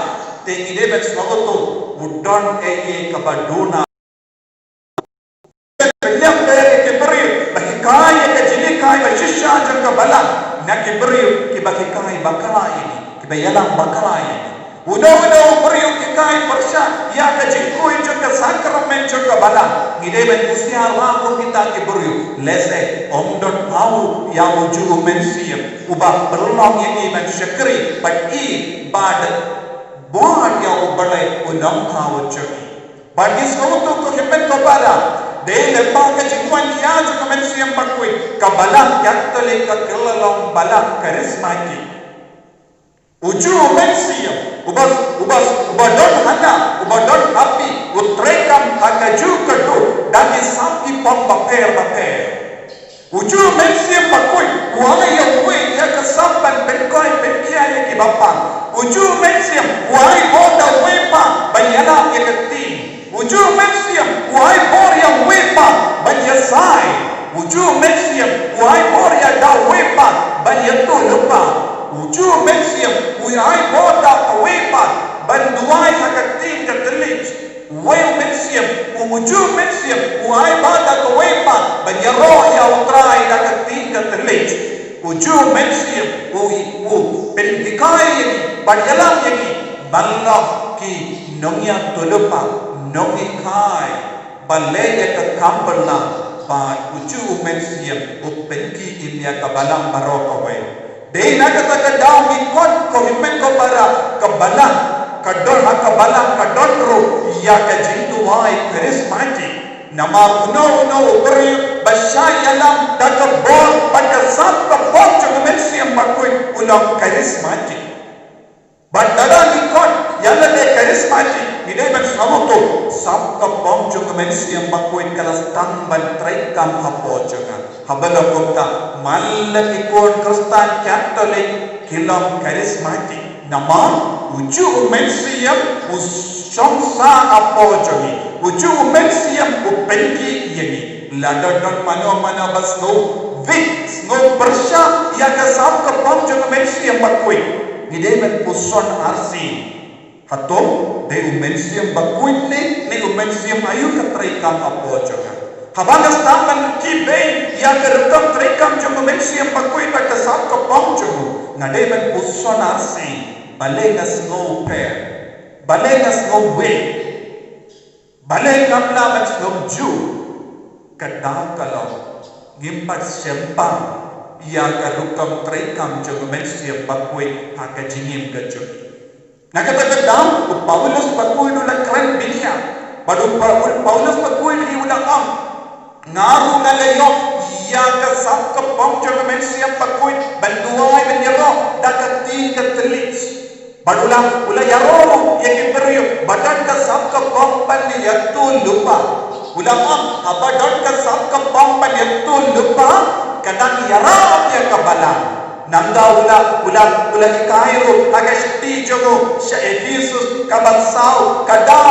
Te ngi dei ban sngewthuh, u don ei ei kaba duna. Pynïaper ïa ki briew ba hikai ïa ka jinghikai ba shisha jong ka balang na ki briew kiba hikai bakla ïa ngi, kiba ïalam bakla ïa ngi. Uno uno u briew u hikai pyrshah ïa ka jingkhuid jong ka sakramen jong ka balang. Ngi dei ban husiar bha kum kita ki briew, lehse ym don paw ïa uju u Mynsiem uba pynlong ïa ngi ban shakri bad ïeit bad bud ïa U Blei u Nongthaw jong ngi. Bad ngi sngewthuh, ko hynmen ko para, dei lyngba ka jingwan ïa jong ka Mynsiem bakhuid ka balang Katholik ka kylla long balang karismatik. Uju u Mynsiem uba, uba, uba don hana, uba don hapoh, u treikam ha kajuh ka dur da ki sap ki pop bapher bapher. Uju u Mynsiem bakhuid u ai ïa uwei ïa ka sap ban pynkhiah pynkhia ïa kiba pang. Uju u Mynsiem u ai bor da uwei pat ban ïalap ïa ka ktien. Uju u Mynsiem u ai bor ïa uwei pat ban ïasai. Uju u Mynsiem u ai bor ïa da uwei pat ban ïathuhlypa. Uju u Mynsiem u ai bor da uwei pat ban duwai ha ka ktien ka thylliej. Uwei u Mynsiem, u, uju u Mynsiem u ai bor da kawei pat ban ïaroh ïa U Trai da ka ktien ka thylliej. Uju u Mynsiem u, u pynhikai ïa ngi bad ïalam ïa ngi ban long ki nongïathuhlypa, nonghikai ba leh ïa ka kam pynlong. Bad uju u Mynsiem u pynkhih ïa ka balang baroh kawei. Dei na kata ka daw ngi khot, ko hynmen ko para, ka balang ka don, ha ka balang ka don ruh ïa ka jingduwai karismatik. Namar uno uno u briew ba shah ïalam da ka bor bad ka sap ka pop jong ka Mynsiem bakhuid u long karismatik. Bad lada ngi khot ïa lade karismatik, ngi dei ban sngewthuh, sap ka pop jong ka Mynsiem bakhuid ka la sdang ban treikam hapoh jong nga. Haba la kumta, man la ki khun Khristan Katholik ki long karismatik. Namar uju u Mynsiem u shong sah hapoh jong ngi. Uju u Mynsiem u pynkhih ïa ngi. Lada don mano mano ba sngew weak, sngew pyrshah ïa ka sap ka pop jong ka Mynsiem bakhuid, ngi dei ban puson arsien. Hato dei u Mynsiem bakhuid ne, ne u Mynsiem aïu ka treikam hapoh jong nga? Haba nga sdang ban khie beiñ ïa ka rukom treikam jong u Mynsiem bakhuid bad ka sap ka pop jong u, nga dei ban puson arsien. Balei nga sngew pher? Balei nga sngew weak? Balei ngam lah ban sngewjuh? Ka daw ka long, ngim pat sngewbha ïa ka rukom treikam jong u Mynsiem bakhuid ha ka jingim ka jong ngi. Na kata ka daw u Paulus bakhuid u la kren bniah. Bad u Pa-, u Paulus bakhuid hi u la ong, nga ruh nga la ïoh ïa ka sap ka pop jong u Mynsiem bakhuid ban duwai ban ïaroh da ka ktien ka thylliej. Bad u la, u la ïaroh ïa ki briew ba don ka sap ka pop ban ïathuhlypa. U la ong, haba don ka sap ka pop ban ïathuhlypa, ka dang ïarap ïa ka balang. Nangta u la, u la, u la hikai ruh ha ka shithi jong u sha Ephesus ka ba saw, ka da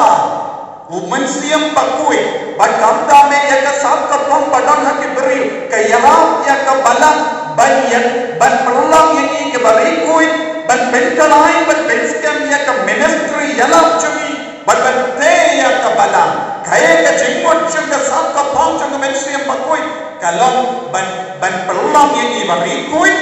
U Mynsiem Bakhuid, bad khamtam ïa ka sap ka phong ba don ha ki briew, ka ïarap ïa ka balang, ban ïa, ban pynlong ïa ngi kiba ri khuid, ban pynkylla, ban pynskhem ïa ka ministry ïalap jong ngi, bad ban tei ïa ka balang. Kaei ka jingmut jong ka sap ka phong jong ka Mynsiem Bakhuid? Ka long ban, ban pynlong ïa ngi ba ri khuid,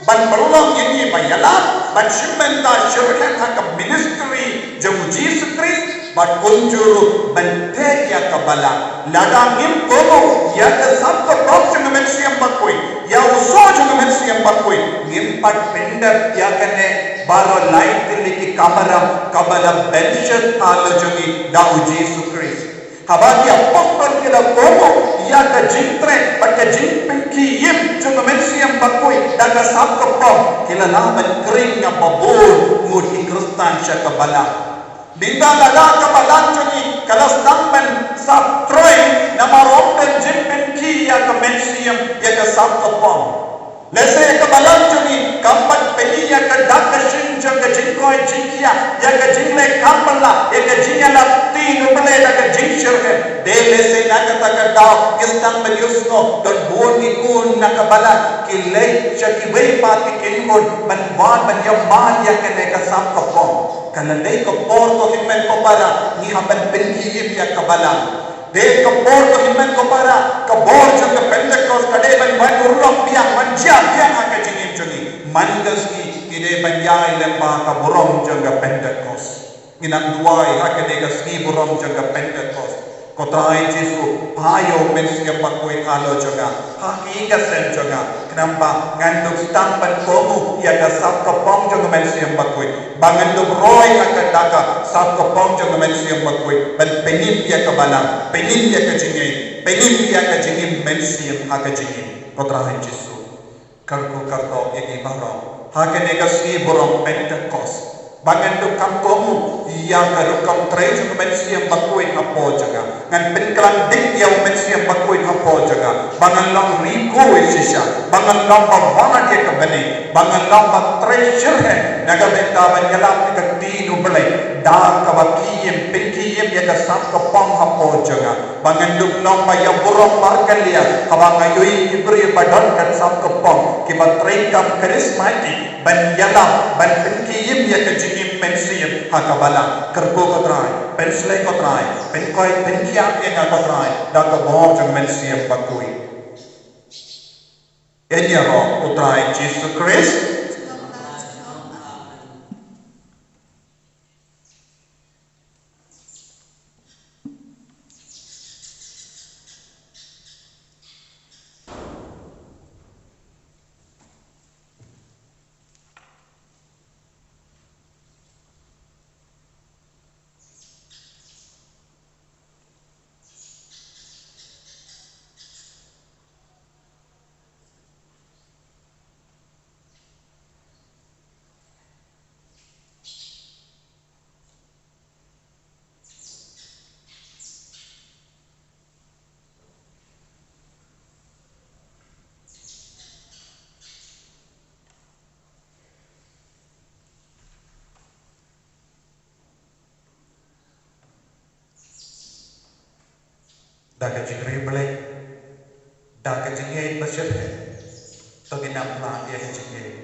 ban pynlong ïa ngi ba ïalap, ban shim bynta shyrkhei ha ka ministry jong u Jisu Khrist, bad kumjuh ruh ban tei ïa ka balang. Lada ngim kohnguh ïa ka sap ka phong jong ka Mynsiem Bakhuid, ïa u soh jong ka Mynsiem Bakhuid, ngim pat pyndep ïa kane baroh lai tylli ki kamram kaba la benshit halor jong ngi da u Jisu Khrist. Haba ki apostol ki la kohnguh ïa ka jingtrei bad ka jingpynkhie im jong ka Mynsiem Bakhuid da ka sap ka phong, ki la lah ban khring ïa babun ngut ki Khristan sha ka balang. Mynta lada ka balang jong ngi ka la sdang ban sap trei namar ym don jingpynkhie ïa ka mynsiem, ïa ka sap ka phong. Lehse ka balang jong ngi kam pat pyni ïa ka dak ka shin jong ka jingkoit jingkhiah, ïa ka jingleh kam pala, ïa ka jingïalap ktien U Blei da ka jingshyrkhei. Dei lehse na kata ka daw ngi sdang ban ïohsngew don bun ki khun na ka balang ki leit sha kiwei pat ki kynhun ban wan ban ïamai ïa kane ka sap ka phong. Ka la dei ka por ko hynmen ko para ngi hap ban pynkhie im ïa ka balang. Dei ka por ko hynmen ko para, ka bor jong ka Pentekost ka dei ban wan urlong biang, ban jia biang ha ka jingim jong ngi. Man ka sngi ki dei ban ïai lyngba ka burom jong ka Pentekost. Ngin nang duwai ha kane ka sngi burom jong ka Pentekost. Ko Trai Jisu, phah ïa u Mynsiem Bakhuid halor jong nga, ha ki ïing ki sem jong nga. Khnang ba ngan dup sdang ban kohnguh ïa ka sap ka phong jong ka Mynsiem Bakhuid. Ba ngan dup roi ha ka dak ka sap ka phong jong ka Mynsiem Bakhuid ban pynim ïa ka balang, pynim ïa ka jingim, pynim ïa ka jingim mynsiem ha ka jingim. Ko Trai Jisu, kyrkhu kyrdoh ïa ngi baroh ha kane ka sngi burom Pentekost. Ba ngan dup kam kohnguh ïa ka rukom trei jong ka Mynsiem Bakhuid hapoh jong nga. Ngan pynkhlaiñ dik ïa u Mynsiem Bakhuid hapoh jong nga. Ba ngan long ri khuid shisha. Ba ngan long ba wad ïa ka bneng. Ba ngan long ba trei shyrkhei na ka bynta ban ïalap ïa ka ktien U Blei da kaba khie im, pynkhie im ïa ka sap ka phong hapoh jong nga. Ba ngan dup long ba ïa burom markylliang haba nga ïohi ki briew ba don ka sap ka phong, kiba trei kam charismatic ban ïalap, ban pynkhie im ïa ka jingim mynsiem ha ka balang. Kyrkhu ko Trai, pynshlei ko Trai, pynkoit pynkhiah ïa nga ko Trai da ka bor jong ka Mynsiem Bakhuid. Ïa ngi ïaroh ko Trai Jisu Khrist. Da ka jingriewblei, da ka jingngeit ba shyrkhei, to ngin ïa pynlong ïa ka jingngeit.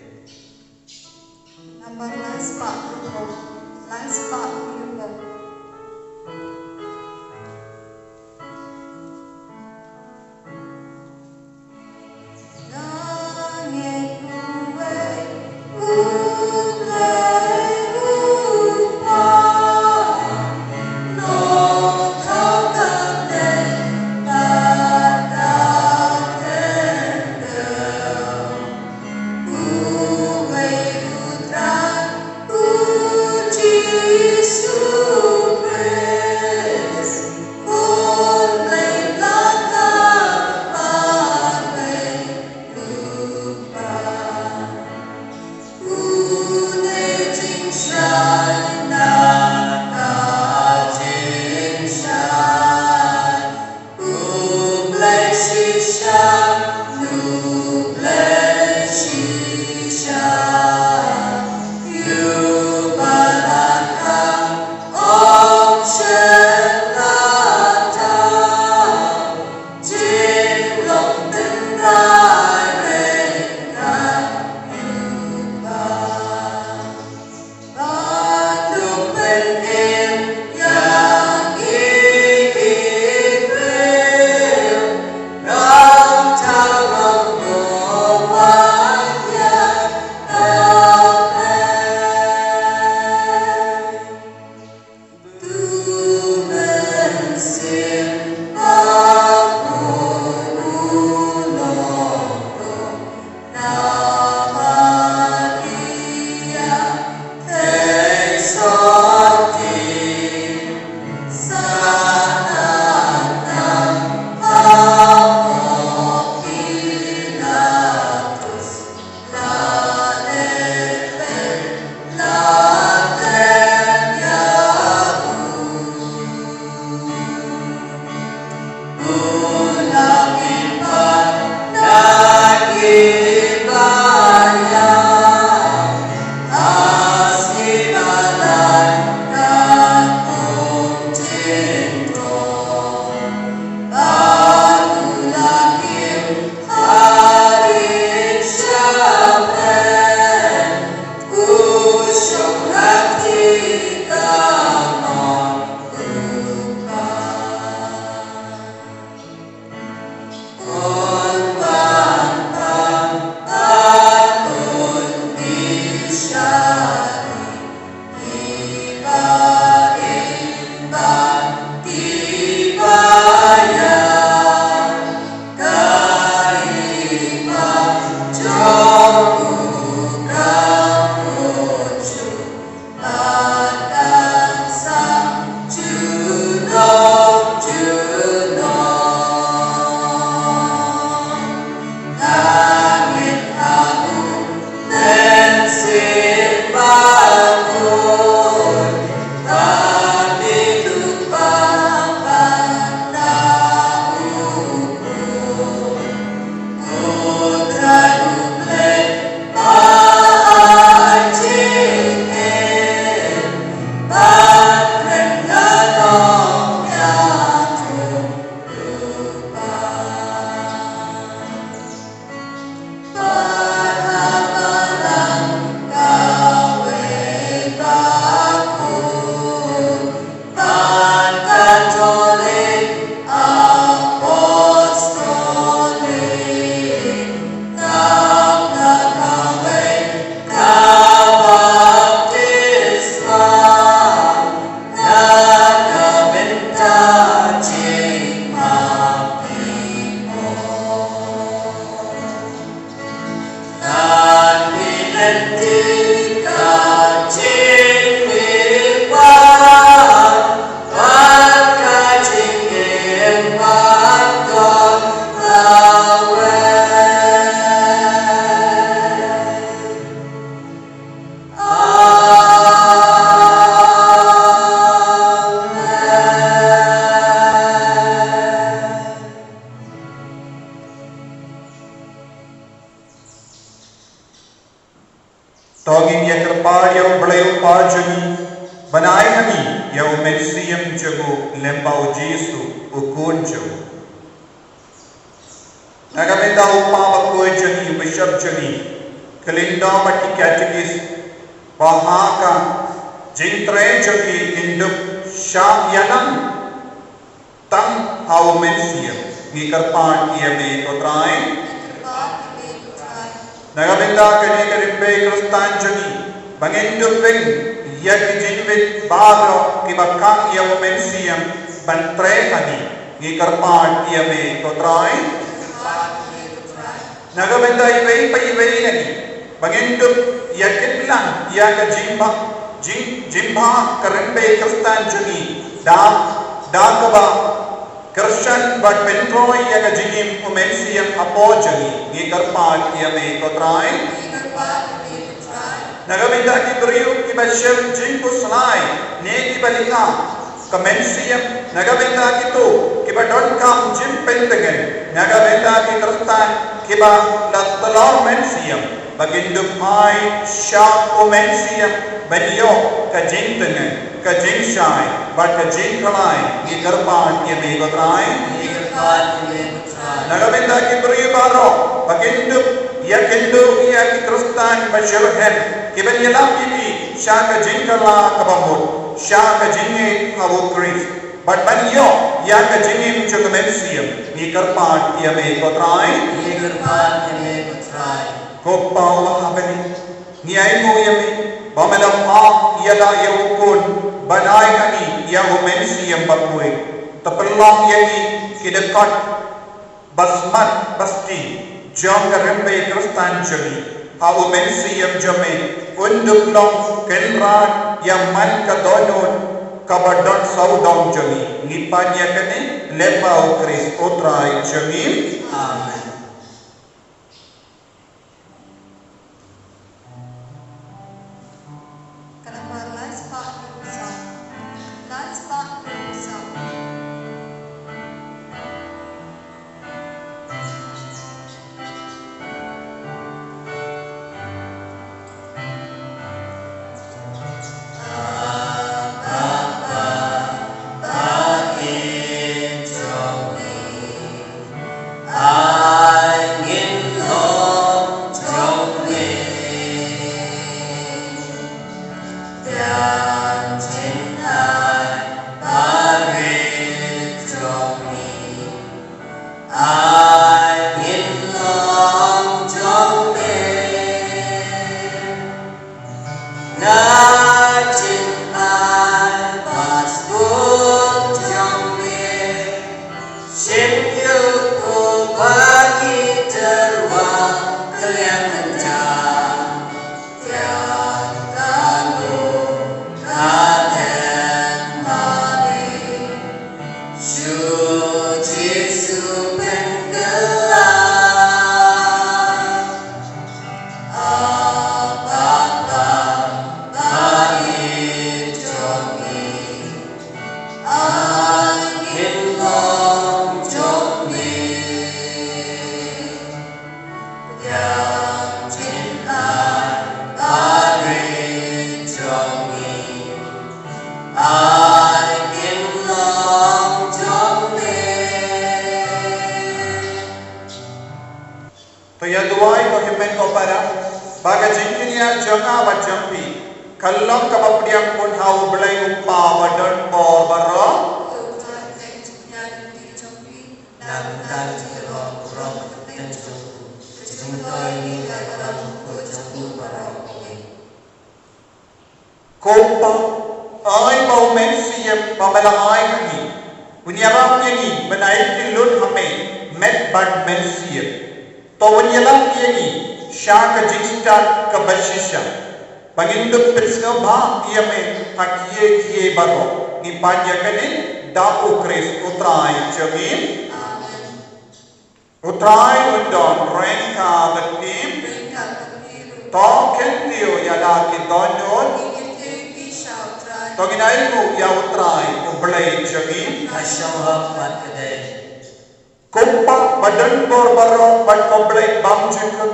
Nambar lai spah hynriew phew, lai spah hynriew phew. To ngin ïa kyrpad ïa U Blei U Kpa jong ngi, ban ai ha ngi ïa U Mynsiem jong u lyngba U Jisu U Khun jong u. Na ka bynta u Kpa bakhuid jong ngi, u Bishop jong ngi, ki lyngdoh bad ki Katekist, ba ha ka jingtrei jong ki kin dup shah ïalam tang ha U Mynsiem. Ngi kyrpad ïa me ko Trai. Na ka bynta kane ka rympei Khristan jong ngi, ba ngin dup ring ïa ki jingwit baroh kiba khang ïa U Mynsiem ban trei ha ngi. Ngi kyrpad ïa me ko Trai. Na ka bynta iwei pa iwei na ngi, ba ngin dup ïa kit lang ïa ka jingbha, jing, jingbha ka rympei Khristan jong ngi, da, da kaba kyrshan bad pyntroi ïa ka jingim U Mynsiem hapoh jong ngi. Ngi kyrpad ïa me ko Trai. Na ka bynta ki briew kiba shim jingkhuslai ne kiba lynga ka mynsiem, na ka bynta kito kiba donkam jingpyntngen, na ka bynta ki Khristan kiba la tlor mynsiem, ba kin dup phai sha U Mynsiem ban ïoh ka jingtngen, ka jingshai bad ka jingkhlaiñ. Ngi kyrpad ïa me ko Trai. Ngi kyrpad ïa me ko Trai. Na ka bynta ki briew baroh, ba kin dup ïakynduh ïa ki Khristan ba shitrhem, kiban ïalap ïa ki sha ka jingkylla kaba mut, sha ka jingïeit ha U Khrist, bad ban ïoh ïa ka jingim jong ka mynsiem. Ngi kyrpad ïa me ko Trai. Ngi kyrpad ïa me ko Trai. Ko Pa uba ha bneng, ngi ainguh ïa me ba me la phah ïa la ïa U Khun ban ai ha ngi ïa U Mynsiem Bakhuid. To pynlong ïa ngi ki dkhot ba smat ba sting jong ka rympei Khristan jong ngi. Ha U Mynsiem jong me, un dup long kynrad ïa man ka dohnud kaba don sawdong jong ngi. Ngi pan ïa kane lyngba U Khrist U Trai jong ngi. Amen. Ka nambar lai spah hynriew saw. Lai spah hynriew saw. Nga jin ai ba sbun jong me, shim ïa u ba ki tyrwa ka liang mynta, ïa ka lum ka deng mane. Shu Jisu pynkylla. To ïa duwai ko hynmen ko para, ba ka jingkñia jong nga bad jong phi kan long kaba pdiang bun ha U Blei U Kpa ba don bor baroh. Ko Pa, ai ba U Mynsiem ba me la ai ha ngi un ïarap ïa ngi ban ai ki lut ha me, met bad mynsiem. To un ïarap ïa ngi sha ka jingstad kaba shisha, ba ngin dup pynsngewbha ïa me ha kiei kiei baroh. Ngi pan ïa kane da U Khrist U Trai jong ngi. Amen. U Trai un don ryngkat bad phi. To kyntiew ïa la ki dohnud. To ngin ainguh ïa U Trai U Blei jong ngi. Ka shong hok bad ka dei. Ko Pa ba don bor baroh bad ko Blei bymjukut,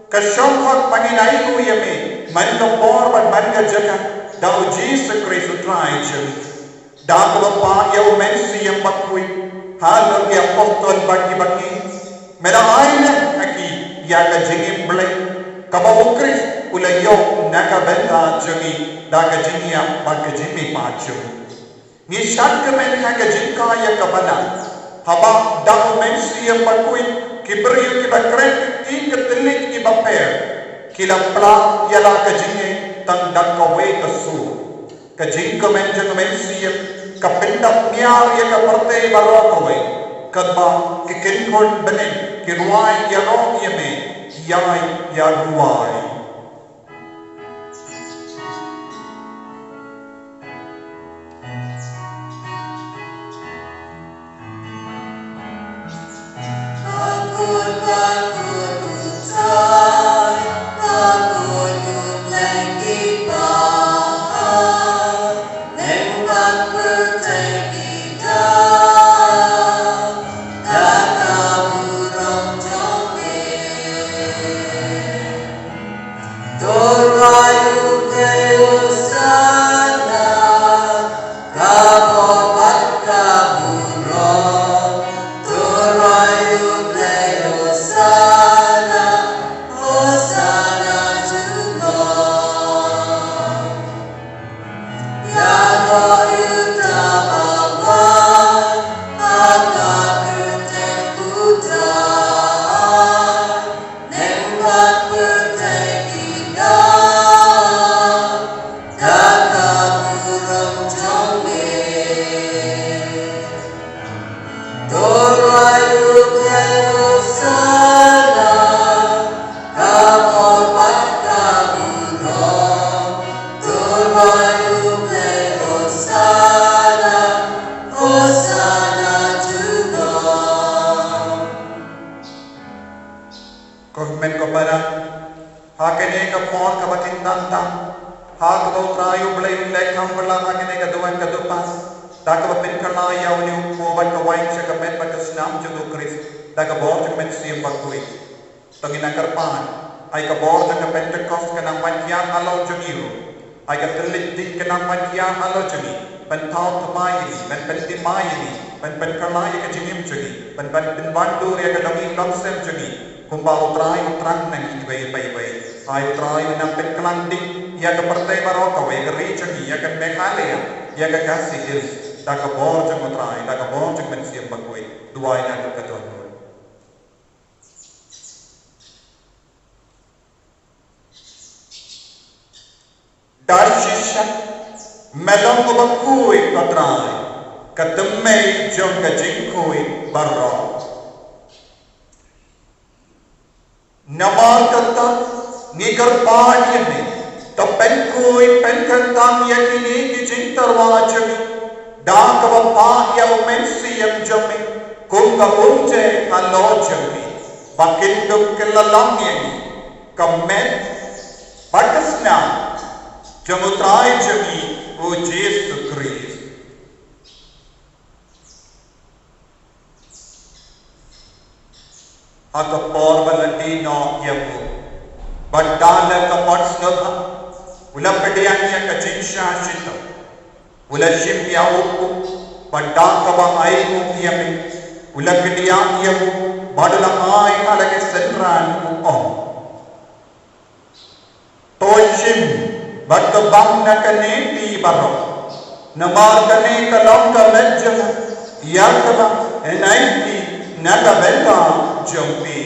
ka shong hok ba ngin ainguh ïa me Man ka por bad man ka jaka, da u Jisu Khrist u Trai jong ngi, da kaba pah ïa u Mynsiem Bakhuid halor ki apostol bad ki bangeit, me la ai lem ha ki ïa ka jingim Blei, kaba u Khrist u la ïoh na ka bynta jong ngi da ka jingïap bad ka jingmihpat jong u. Ngi shad kmen ha ka jingkha ïa ka balang, haba da u Mynsiem Bakhuid ki briew kiba kren ïa ka thylliej kiba pher ki la plah ïa la ka jingngeit tang da kawei ka sur. Ka jingkmen jong u Mynsiem ka pyndap miar ïa ka pyrthei baroh kawei, katba ki kynhun bneng ki rwai ïaroh ïa me, ïai ïaruwai. Ko hynmen ko para, ha kane ka por kaba kyntang tam, ha kaba U Trai U Blei un leh kham bha ha kane ka duwan ka dupa, da kaba pynkylla ïa une u kpu bad ka waiñ sha ka met bad ka snam jong U Khrist, da ka bor jong U Mynsiem Bakhuid. To ngin nang kyrpad, ai ka bor jong ka Pentekost kan nang wan kiar halor jong ngi ruh. Ai ka thylliej dih kan nang wan kiar halor jong ngi, ban thaw thymmai ïa ngi, ban pynthymmai ïa ngi, ban pynkylla ïa ka jingim jong ngi, ban, ban pynwandur ïa ka longïing longsem jong ngi, kumba U Trai u thrang na ngi iwei pa iwei. Ai U Trai un nang pynkylla dih ïa ka pyrthei baroh kawei, ka ri jong ngi, ïa ka Meghalaya, ïa ka Khasi Hills, da ka bor jong U Trai, da ka bor jong U Mynsiem Bakhuid. Duwai na ka don. Da shisha me long uba khuid, ko Trai, ka thymmei jong ka jingkhuid baroh. Namar kata ngi kyrpad ïa me, to pynkhuid pynkyntang ïa kine ki jingtyrwa jong ngi, da kaba pah ïa u Mynsiem jong me kum ka umjai halor jong ngi, ba kin dup kylla lang ïa ngi ka met bad ka snam jong U Trai jong ngi U Jisu Khrist. Ha ka por ba la die noh ïa u, bad da la ka ot sngewbha, u la pdiang ïa ka jingshah shitom, u la shim ïa u kup, bad da kaba ainguh ïa me, u la kdiah ïa u, bad u la ai ha la ki synran, u ong: To shim bad to bam na kane phi baroh, namar kane ka long ka met jong nga, ïa kaba yn ai phi na ka bynta jong phi.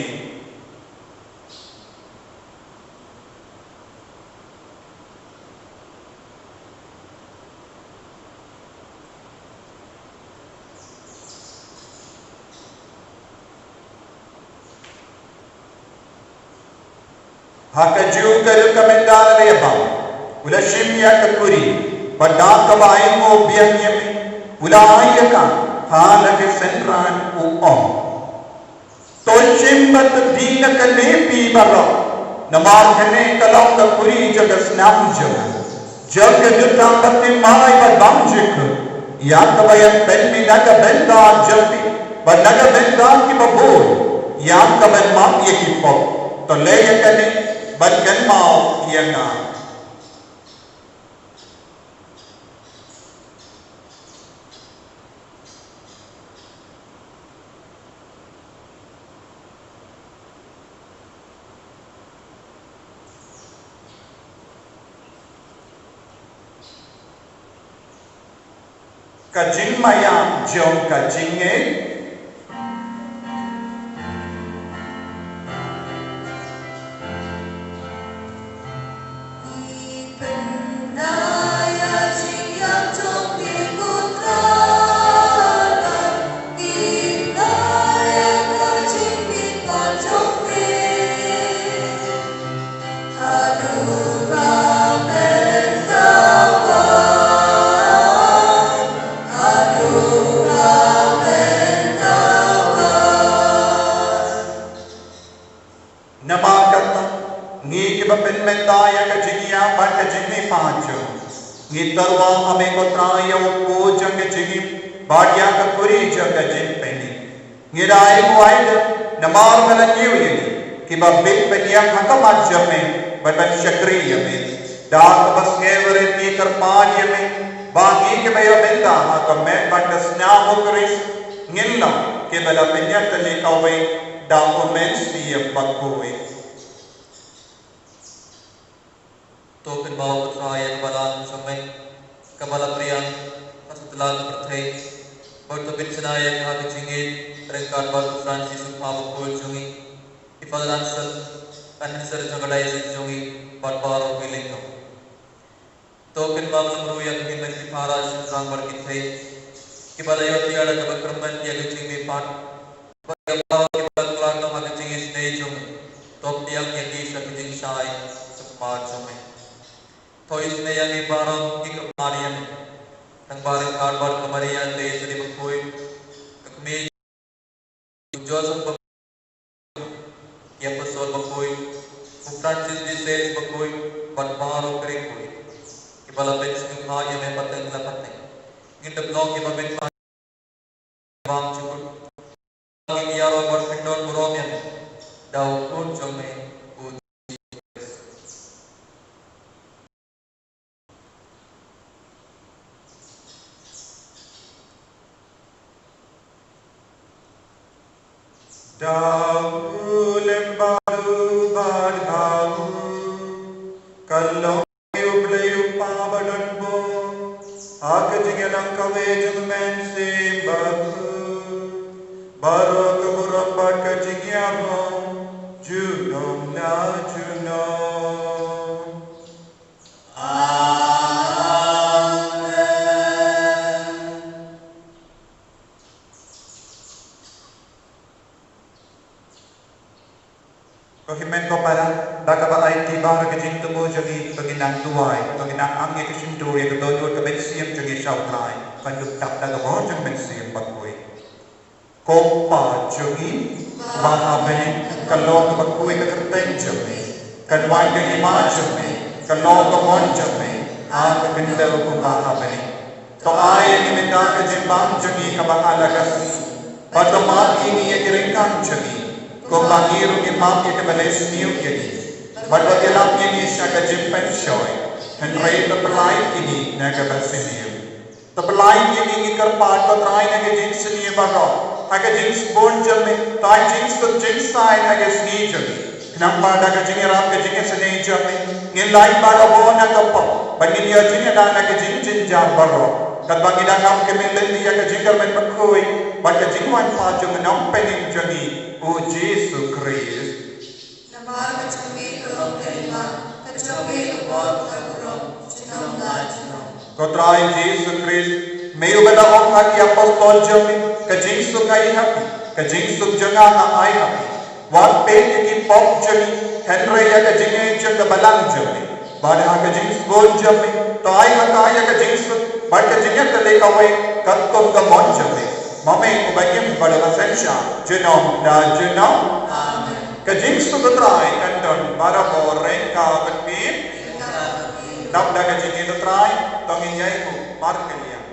Ha kajuh ka ruh ka mynta la dei ban bam, u la shim ïa ka kuri, bad da kaba ainguh biang ïa me, u la ai ïa ka ha la ki synran, u ong: To shim bad to die na kane phi baroh, namar kane ka long ka kuri jong ka snam jong nga, jong ka jutang baptismai bad bymjukut, ïa kaba yn pynmih na ka bynta jong phi bad na ka bynta kiba bun, ïa kaban map ïa ki pop. To leh ïa kane ban kynmaw ïa nga. Ka jingmaïa jong ka jingngeit. Namar kata, ngi kiba pynmynta ïa ka jingïap bad ka jingmihpat jong, ngi tyrwa ha me ko Trai ïa u kpu jong ka jingim bad ïa ka khuri jong ka jingpynim. Ngi da ai buaid namar ba la ñiew ïa ngi kiba bit ban ïeng ha khmat jong me bad ban shakri ïa me. Da kaba sngewrit ngi kyrpad ïa me ba ngi kiba ïa bynta ha ka met bad ka snam u Khrist ngin long kiba la pynïatylli kawei da u Mynsiem Bakhuid. To pynpaw ko Trai ïa ka balang jong me kaba la pdiang ha satlak ka pyrthei, bad to pynshna ïa ka ha ka jingngeit ryngkat bad u Francis u kpa bakhuid jong ngi, i Father Anselm, ka mynsiem jong ka diocese jong ngi, bad baroh ki lyngdoh. To pynpaw lem ruh ïa ka hynmen ki para shynrang bad ki thei kiba la ïoh tiar da kaba kyrmen ïa ka jingmihpat, bad ïa baroh kiba la khlad noh ha ka jingisynei jong me. To pdiang ïa ki sha ka jingshai shakhmat jong me. To isynei ïa ngi baroh ki kyrpad ïa me, tang ba ryngkat bad ka Maria Theisotti bakhuid, ka kmie, u Joseph bakhuid, ki apostol bakhuid, u Francis de Sales bakhuid, bad baroh ki riewkhuid kiba la pynsngewbha ïa me pateng la pateng. Ngin da long kiba bit bang jukut. Ngi ïaroh bad kyndon burom ïa me da u Khun jong me, u Jisu Khrist. Da u lem bad u bad ha u, ka long U Blei U Kpa badonbor, ha ka jingïalang kawei jong U Mynsiem Bakhuid, baroh ka burom bad ka jingïaroh junom la junom. Amen. Ko hynmen ko para, da kaba aiti ba ha ka jingthmu jong ngi, to ngin nang duwai, to ngin nang ang ïa ka shyntur ïa ka dohnud ka mynsiem jong ngi sha U Trai, ban dup tap da ka bor jong U Mynsiem Bakhuid. Ko Kpa jong ngi ba ha bneng, ka long kaba khuid ka kyrteng jong me, kan wan ka hima jong me, kan long ka mon jong me ha ka khyndew kumba ha bneng. To ai ïa ngi mynta ka jingbam jong ngi kaba ha la ka sngi. Bad to map ïa ngi ïa ki ryngkang jong ngi, kumba ngi ruh ngi map ïa kiba leh sniew ïa ngi. Bad wat ïalam ïa ngi sha ka jingpynshoi, hynrei to pyllait ïa ngi na kaba sniew. To pyllait ïa ngi, ngi kyrpad ko Trai, na ka jingsniew baroh, ha ka jingsbun jong me, to ai jingsuk jingsaiñ ha ka sngi jong ngi. Khnang ba da ka jingïarap ka jingisynei jong me, ngin lait baroh bor na ka pop, bad ngin ïoh jingïada na ka jingjynjar baroh. Katba ngi dang ap ka myllung ïa ka jingkyrmen bakhuid bad ka jingwan pat jong u Nongpynim jong ngi, u Jisu Khrist. Namar ka jong me ka long ka hima, ka jong me ka pop ka burom, junom la junom. Ko Trai Jisu Khrist, me uba la ong ha ki apostol jong me, ka jingsuk nga ai ha phi, ka jingsuk jong nga nga ai ha phi. Wat peit ïa ki pop jong ngi, hynrei ïa ka jingngeit jong ka balang jong me. Bad ha ka jingsbun jong me, to ai ha ka ïa ka jingsuk bad ka jingïatylli kawei katkum ka mon jong me. Ma me uba im bad uba synshar junom la junom. Amen. Ka jingsuk U Trai kan don barabor ryngkat bad phi. Dap da ka jingïeit U Trai, to ngin ïai buh markylliang.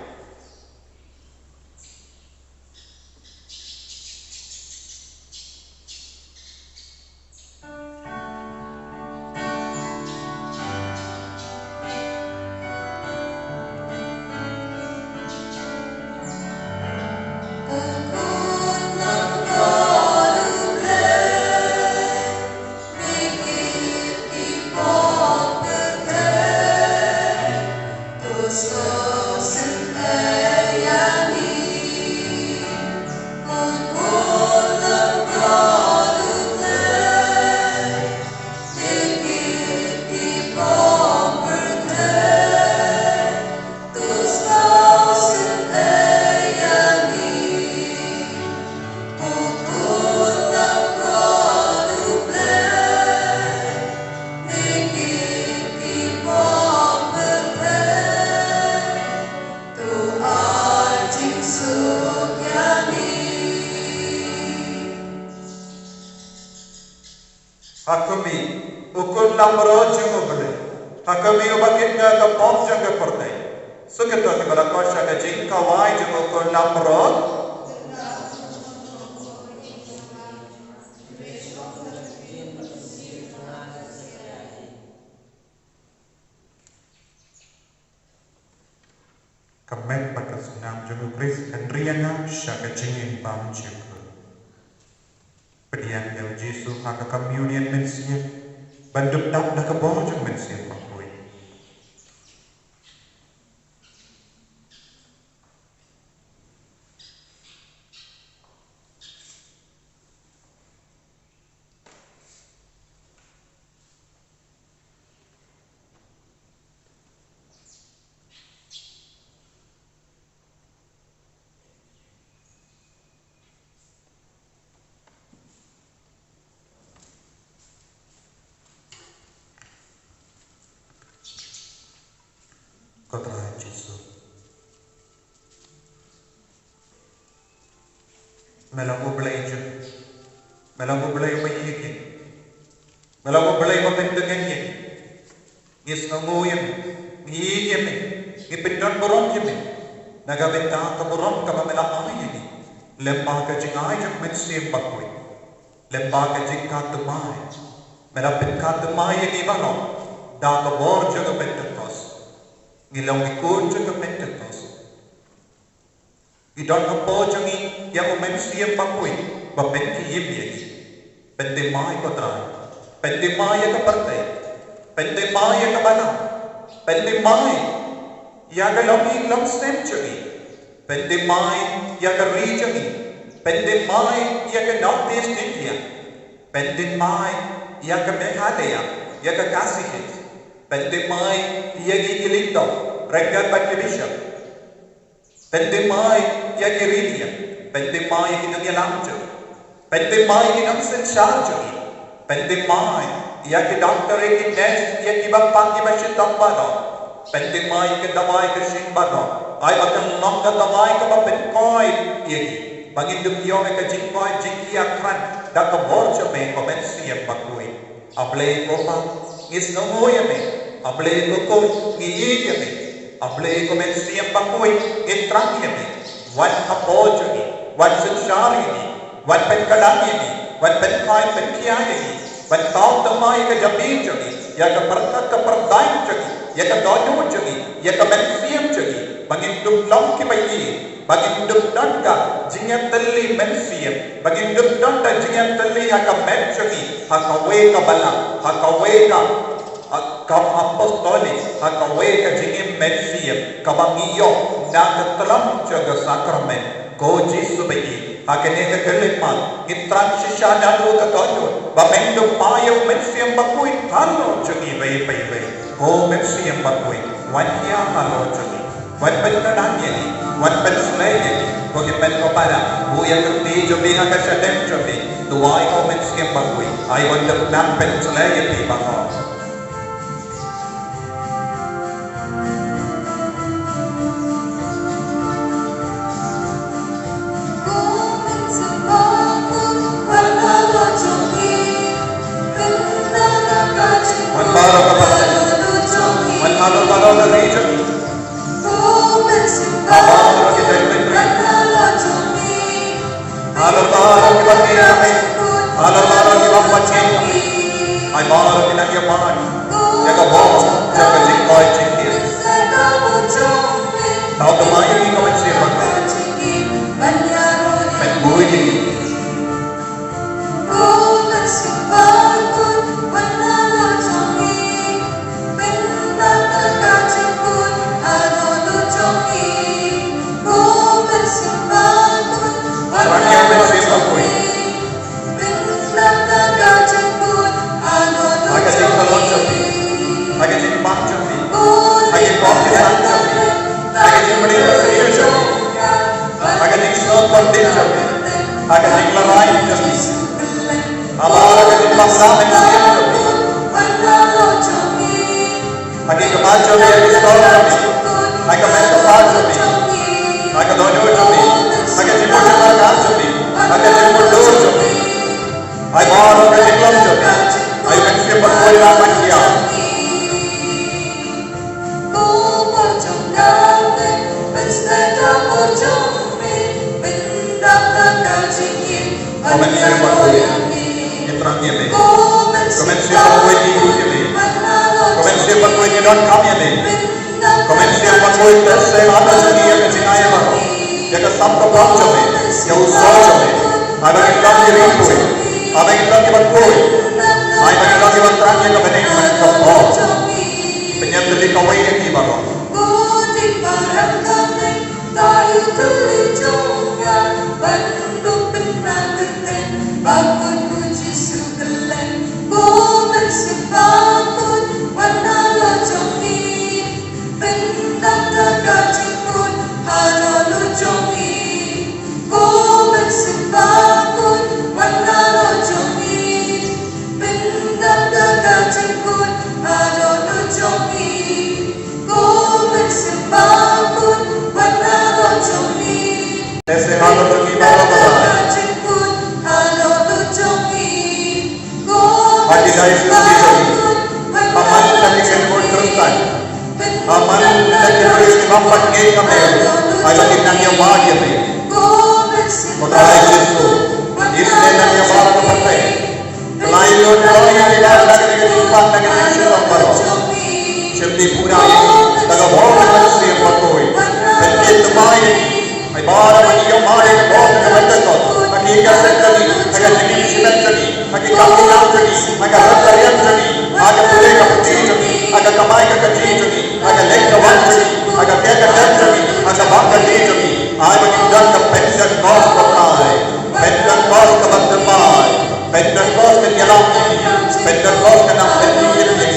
Lamro jong U Blei. Ha ka mih u ba kit nga ka pop jong ka pyrthei. Suk ïa to kiba la koit sha ka jingkawai jong u khun lamro. Ka met bad ka snam jong U Khrist kan ri ïa nga sha ka jingim bymjukut. Pdiang ïa U Jisu ha ka communion mynsiem ban dup dap da ka bor jong Mynsiem Bakhuid. Ko Trai Jisu. Me long U Blei jong ngi. Me long U Blei uba ïeit ïa ngi. Me long U Blei uba pyndem ïa ngi. Ngi sngewnguh ïa me. Ngi ïeit ïa me. Ngi pyndonburom ïa me. Na ka bynta ka burom kaba me la ai ïa ngi. Lem bad ka jingai jong Mynsiem Bakhuid. Lem bad ka jingkha thymmai. Me la pynkhih thymmai ïa ngi baroh. Da ka bor jong ka Pentekost. Ngi long ki khun jong ka Pentekost. Ngi don hapoh jong ngi ïa U Mynsiem Bakhuid ba pynthymmai ïa ngi. Pynthymmai ko Trai. Pynthymmai ïa ka pyrthei. Pynthymmai ïa ka balang. Pynthymmai ïa ka longïing longsem jong ngi. Pynthymmai ïa ka ri jong ngi. Pynthymmai ïa ka North East India. Pynthymmai ïa ka Meghalaya, ïa ka Khasi Hills. Pynthymmai ïa ki lyngdoh, ryngkat bad ki bishop. Pynthymmai ïa ki riewniam, pynthymmai ïa ki nongïalam jong ngi. Pynthymmai ïa ki nongsynshar jong ngi. Pynthymmai ïa ki doktor, ïa ki nurse, ïa kiba pang, kiba shitom baroh. Pynthymmai ïa ka dawai ka shin baroh. Ai ba kan long ka dawai kaba pynkhoit ïa ngi. Ba ngin dup ïoh ïa ka jingkoit jingkhiah khlem da ka bor jong me ko Mynsiem Bakhuid. A Blei ko Pa, ngi sngewnguh ïa me. A Blei ko Khun, ngi ïeit ïa me. A Blei ko Mynsiem Bakhuid, ngi thrang ïa me. Wan hapoh jong ngi, wan synshar ïa ngi, wan pynkhlaiñ ïa ngi, wan pynkhiah pynkhiah ïa ngi, wan thaw thymmai ïa ka jabieng jong ngi, ïa ka pyrkhat ka pyrthei jong ngi, ïa ka dohnud jong ngi, ïa ka mynsiem jong ngi, ba ngin dup long kiba ïeit. Ba ngin dup don ka jingïatylli mynsiem. Ba ngin dup don ka jingïatylli ha ka met jong ngi, ha kawei ka balang, ha kawei ka, ha ka apostolic, ha kawei ka jingim mynsiem kaba ngi ïoh na ka tlam jong ka sakramen. Ko Jisu ba ïeit, ha kane ka khyllipmat ngi thrang shisha naduh ka dohnud ba men dup paw ïa U Mynsiem Bakhuid halor jong ngi iwei pa iwei. Ko Mynsiem Bakhuid, wan ïa halor jong ngi. Wan pynkhlaiñ ïa ngi, wan pynsleh ïa ngi, ko ki mei ko para, buh ïa ka kti jong phi ha ka shadem jong phi, duwai ko Mynsiem Bakhuid, ai wan dep nang pynsleh ïa phi baroh. Wan baroh ka pyrthei. Wan halor baroh ka ri jong ngi. Halor baroh ki dei pynrih. Halor baroh ki bym ïeit. Halor baroh ki bym pat ïeit. Ai baroh ki nang ïa bai ïa ka bor jong ka jingkoit jingkhiah. Thaw thymmai ïa ngi ko Mynsiem Bakhuid. Pynbuh ïa ngi. Thrang ïa u Mynsiem Bakhuid. Ha ka jingkhlaiñ jong phi. Ha ka jingpang jong phi. Ha ki pop ki san jong phi. Ha ka jingmane ka syriem jong phi. Ha ka jingsngewbha jong phi. Ha ka jinglehrain jong phi. Ha baroh ka jingbakla mynsiem jong phi. Ha ki kpa jong phi, ha ki shnong jong phi. Ha ka met ka pha jong phi. Ha ka dohnud jong phi. Ha ka jingmut jingpyrkhat jong phi. Ha ka jingmutdur jong phi. Ai baroh ka jinglong jong phi. Ai u Mynsiem Bakhuid la man ïa. Ko Mynsiem Bakhuid, ngi thrang ïa me. Ko Mynsiem Bakhuid, ngi kut ïa me. Ko Mynsiem Bakhuid, ngi donkam ïa me. Ko Mynsiem Bakhuid, pynshai halor jong ngi ïa ka jingai baroh, ïa ka sam ka bam jong me, ïa u sor jong me. Ai ba ngin long ki riewkhuid, ai ba ngin long kiba khuid, ai ba ngin long kiba thrang ïa ka bneng bad ka bor. Pynïatylli kawei ïa ngi baroh. Te sngewbha ïa ngi baroh. Ha ki diocese jong ngi, ha man la ki symbol Khristan, ha man la ki priest kiba pat ngeit ha me, ai ba kin nang ïa wad ïa me. Ko Trai Jisu, im ne nang ïa wad ïa me. Ka la ïoh ïa ngi da ka jingpang da ka jingshitom baroh. Shim ïa ngi pura da ka bor ka Mynsiem Bakhuid. Pynkit thymmai ïa ngi. Ai ba da ban ïoh ïa ka bor ka Pentekost ha ki ïing ka sem jong ngi, ha ka jingim shimet jong ngi, ha ki kam ki jam jong ngi, ha ka rit ka riam jong ngi, ha ka pule ka puthi jong ngi, ha ka kamai ka kajih jong ngi, ha ka leit ka wan jong ngi, ha ka khet ka sem jong ngi, ha ka bam ka kti jong ngi. Ai ba ngin don ka Pentekost, ko Trai. Pentekost kaba thymmai. Pentekost ka ïalam. Pentekost ka nang pynmih ïa ngi.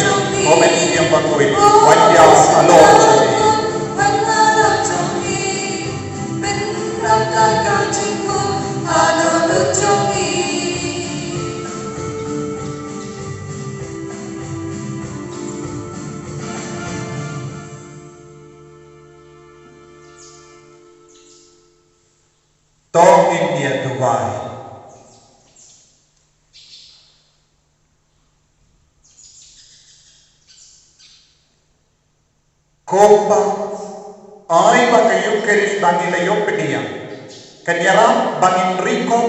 Ko Mynsiem Bakhuid, wan ïa halor jong ngi. To ngin ïa duwai. Ko Kpa, ai ba ka Eukharist ba ngi la ïoh pdiang kan ïarap ba ngin ri kum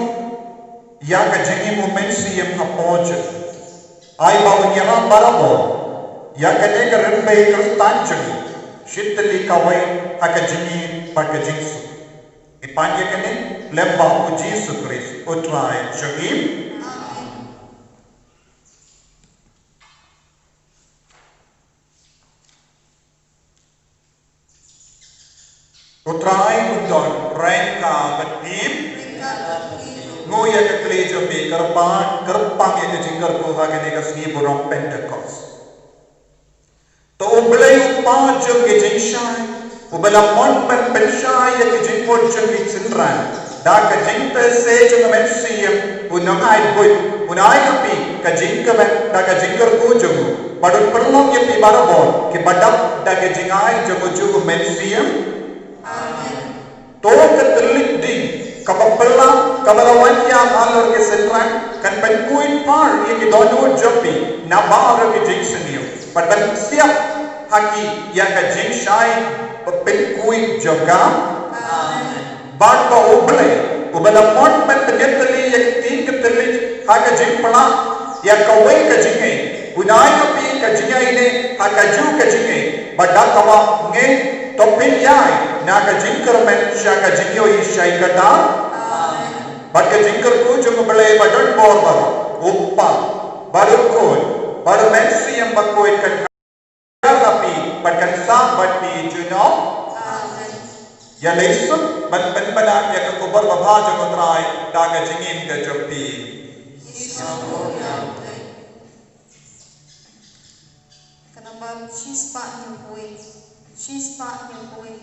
ïa ka jingim u Mynsiem hapoh jong ngi. Ai ba un ïarap barabor ïa kane ka rympei Khristan jong ngi, shi tylli kawei ha ka jingim bad ka jingsuk. Ngi pan ïa kane lyngba u Jisu Khrist u Trai jong ngi. Amen. U Trai un don ryngkat bad phi. Nguh ïa ka kli jong phi, kyrpang, kyrpang ïa ka jingkyrkhu ha kane ka sngi burom Pentekost. To U Blei u Kpa jong ka jingshai, uba la mon ban pynshai ïa ka jingmut jong ki synran da ka jingteh jong ka Mynsiem, un nang ai buit, un ai ha phi ka jingkmen da ka jingkyrkhu jong u, bad un pynlong ïa phi barabor kiba dap da ka jingai jong u Mynsiem. Amen. To ka thylliej ding kaba phylla kaba la wan ïa halor ki synran kan pynkhuid par ïa ki dohnud jong phi na baroh ki jingsniew, bad ban siap ha ki ïa ka jingshai ba pynkhuid jong ka. Amen. Bad ba U Blei uba la mon ban pynïatylli ïa ka ktien ka thylliej ha ka jingphylla ïa kawei ka jingngeit, un ai ha phi ka jingïaineh ha kajuh ka jingngeit, bad da kaba ngeit to phin ïaid na ka jingkyrmen sha ka jingïohi shai kata. Amen. Bad ka jingkyrkhu jong U Blei ba don bor baroh, U Kpa, bad U Khun, bad U Mynsiem Bakhuid kan ïa ha phi bad kan sah bad phi junom. Amen. Ïa leit suk ban pynpaw ïa ka khubor babha jong U Trai da ka jingim ka jong phi. Ka nambar shispah hynñiewphew wei, shispah hynñiewphew wei.